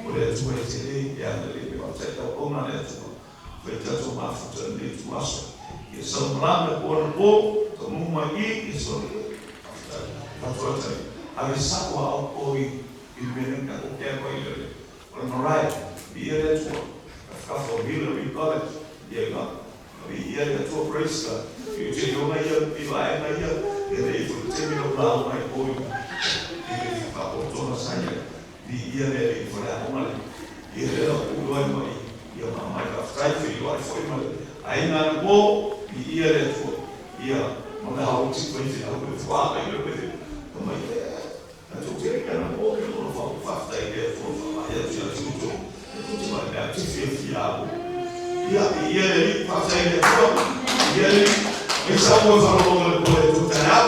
Speaker 3: O le atu e te le, e ana le pe o te tau ona le atu. Fai tatou mafuta le tu aso. Ia sau malama po ana po, ka mu mai i, ia sau le. Whatua tai. A le sa wa au o i, i mene ka o kea koe i le. O le Mariah, i ia le atua. Ka whakawha o Hillary College, ia ngā. I ia le atua praise God. I te yonga ia, i vaenga ia, ia le i fo te mino plau mai o i. Tona saia i ia le i fo le aonga le i le la u loa mai ia ma mai ka whai fi loa fo i mai ai ngā na po i ia le atua ia ma le hau ti fo i fi au le fo a i le pe ka mai a tu te ka na po i lo fa fa tai le fo fa ma ia ti tu tu tu ti mai le ti fi fi a ia i ia le i fa tai le atua ia le i sa mo fa lo le po le tu ta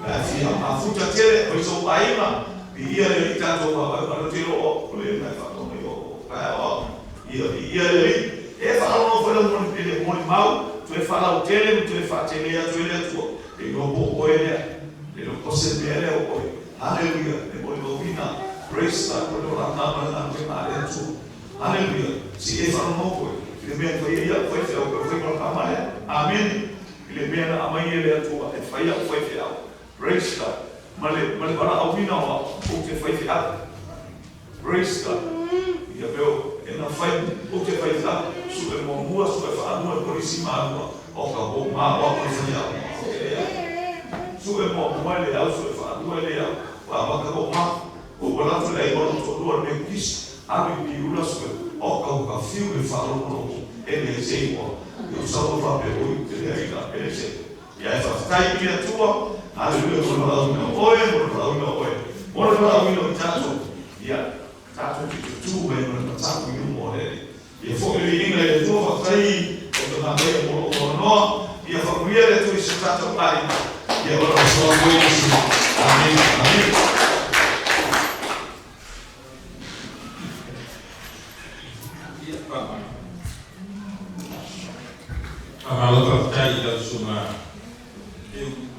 Speaker 3: na fi a ma futa tele o i so paima ia le tatou ma ma te o le mai fa to mai o pa o ia ia le e fa lo fo le mo le mo mau tu e fa la tele tu e fa tele ia tu le tu e no po o ele le no po se le o hallelujah le mo lo vina praise God mo la na ma na te ma le tu hallelujah si e fa no ko le me ko ia ko e o ko ko ka ma le amen le me na amai le tu e fa ia fo e o praise God male male para au vina o te fai fi a praise God ia peo e na fai o te fai fi a su e mo mua su e fa anua e polisi ma anua o ka ho ma o ko fai a su e mo mua le au su e fa anua le au wa ma ka ho ma o wala tu le o to lua me kis a mi pi ula su o ka ho ka fiu e fa lo lo e le se mo yo sa o fa pe o te le ai la pe se ia e fa tai ia tua Hallelujah, mo la una oe, mo la una oe. Mo la una tato. Ia tato ki te tu me mo la tato i mo le. Ia fo le inga le tu fa tai o te na me mo o no. Ia fa muia le tu i se tato ai. Ia ora so mo i si. Amen. Amen.
Speaker 7: Ia pa. Amalo pa tai la suma. Eu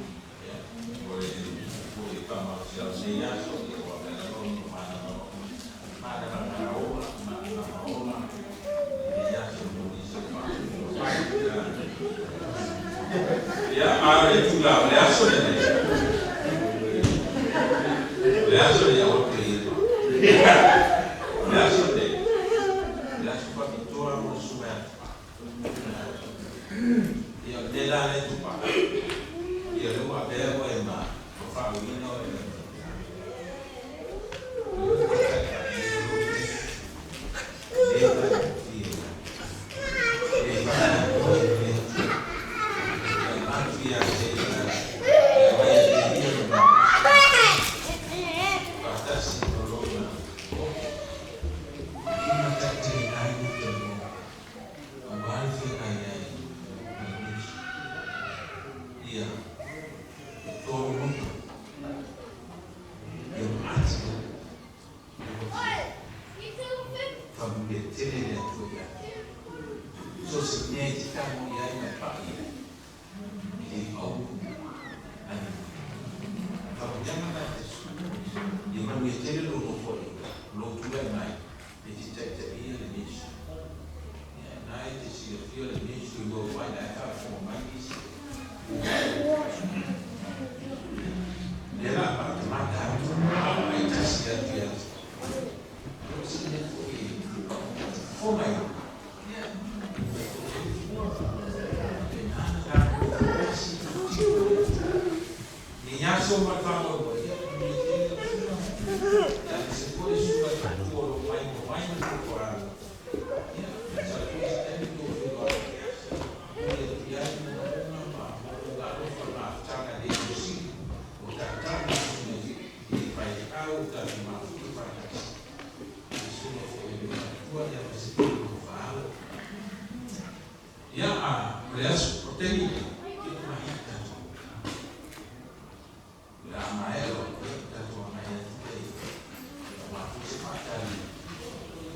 Speaker 7: Faatali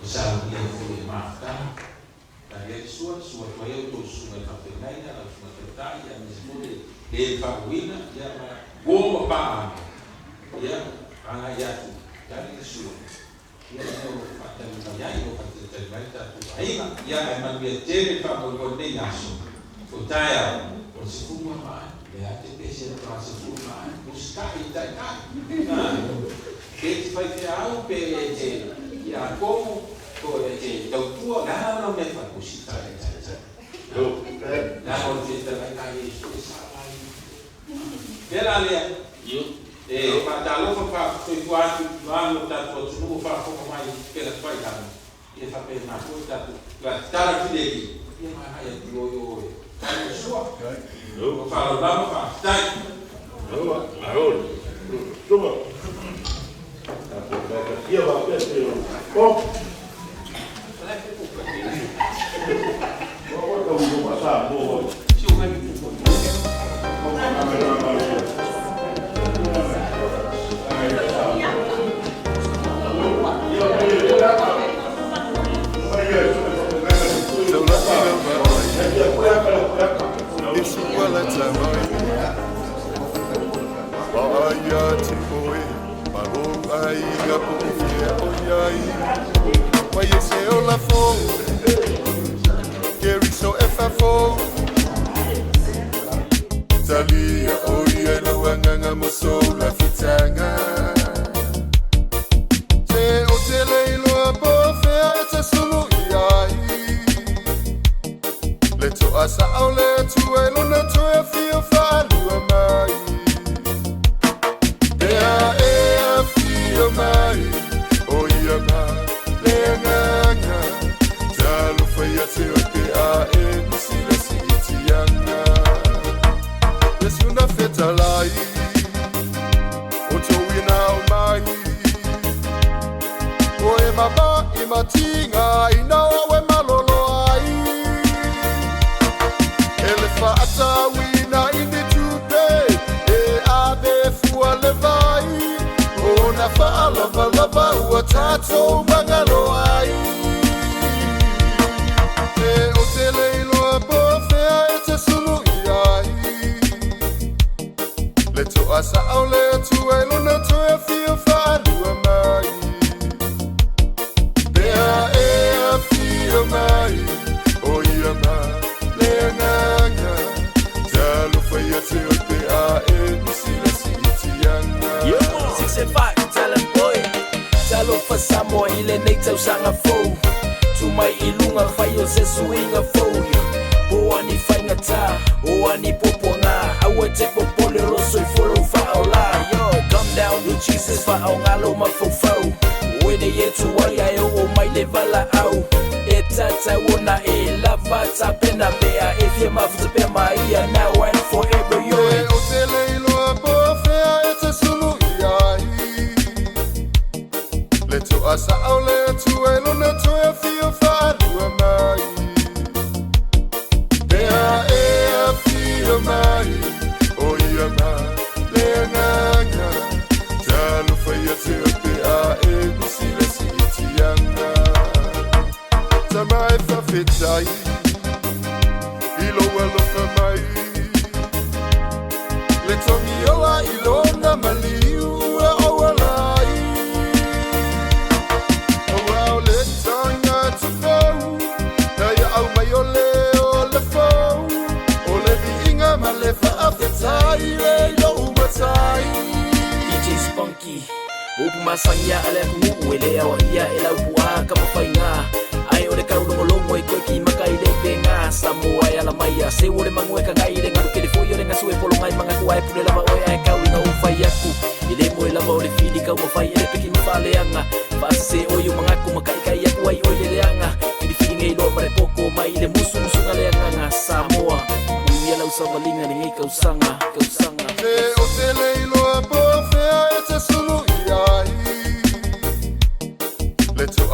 Speaker 7: ua saunia ai foi e mafuta. Tali ai le sua, susu atu ai a outou susuga i faafeagaiga, lau susuga taitai aemaise foi le le faauuina, ia ma uo ma paaga, ia agai atu, tali le sua, ia ina o lo o faatali mai ai, o lo o faatalitali mai le tatou aiga. Ia ae manuia tele le faamoemoe i lenei aso. O taeao, o le 10 ma ae, o lea lava e te pese i le faatoa 10 ma ae, usitai i le Taitai. Pe e te faifeau, pe e te tiakono, po e te tautua, o le a lava lau mea e fai, usitai i le Taitai. Leaga o le fetalaiga a Iesu e sao ai. O le mea la lea, e faatalofa ma faafitoitoa atu i mamalu o le tatou atunuu o faafofoga mai i upega tafailagi, ia faapena foi le tatou tatalo filemu, ia ma agai atu loa i o e tali le sua. Ma faaaloalo lava, faafetai.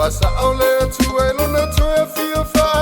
Speaker 10: Asa o le atu e lona toe fia.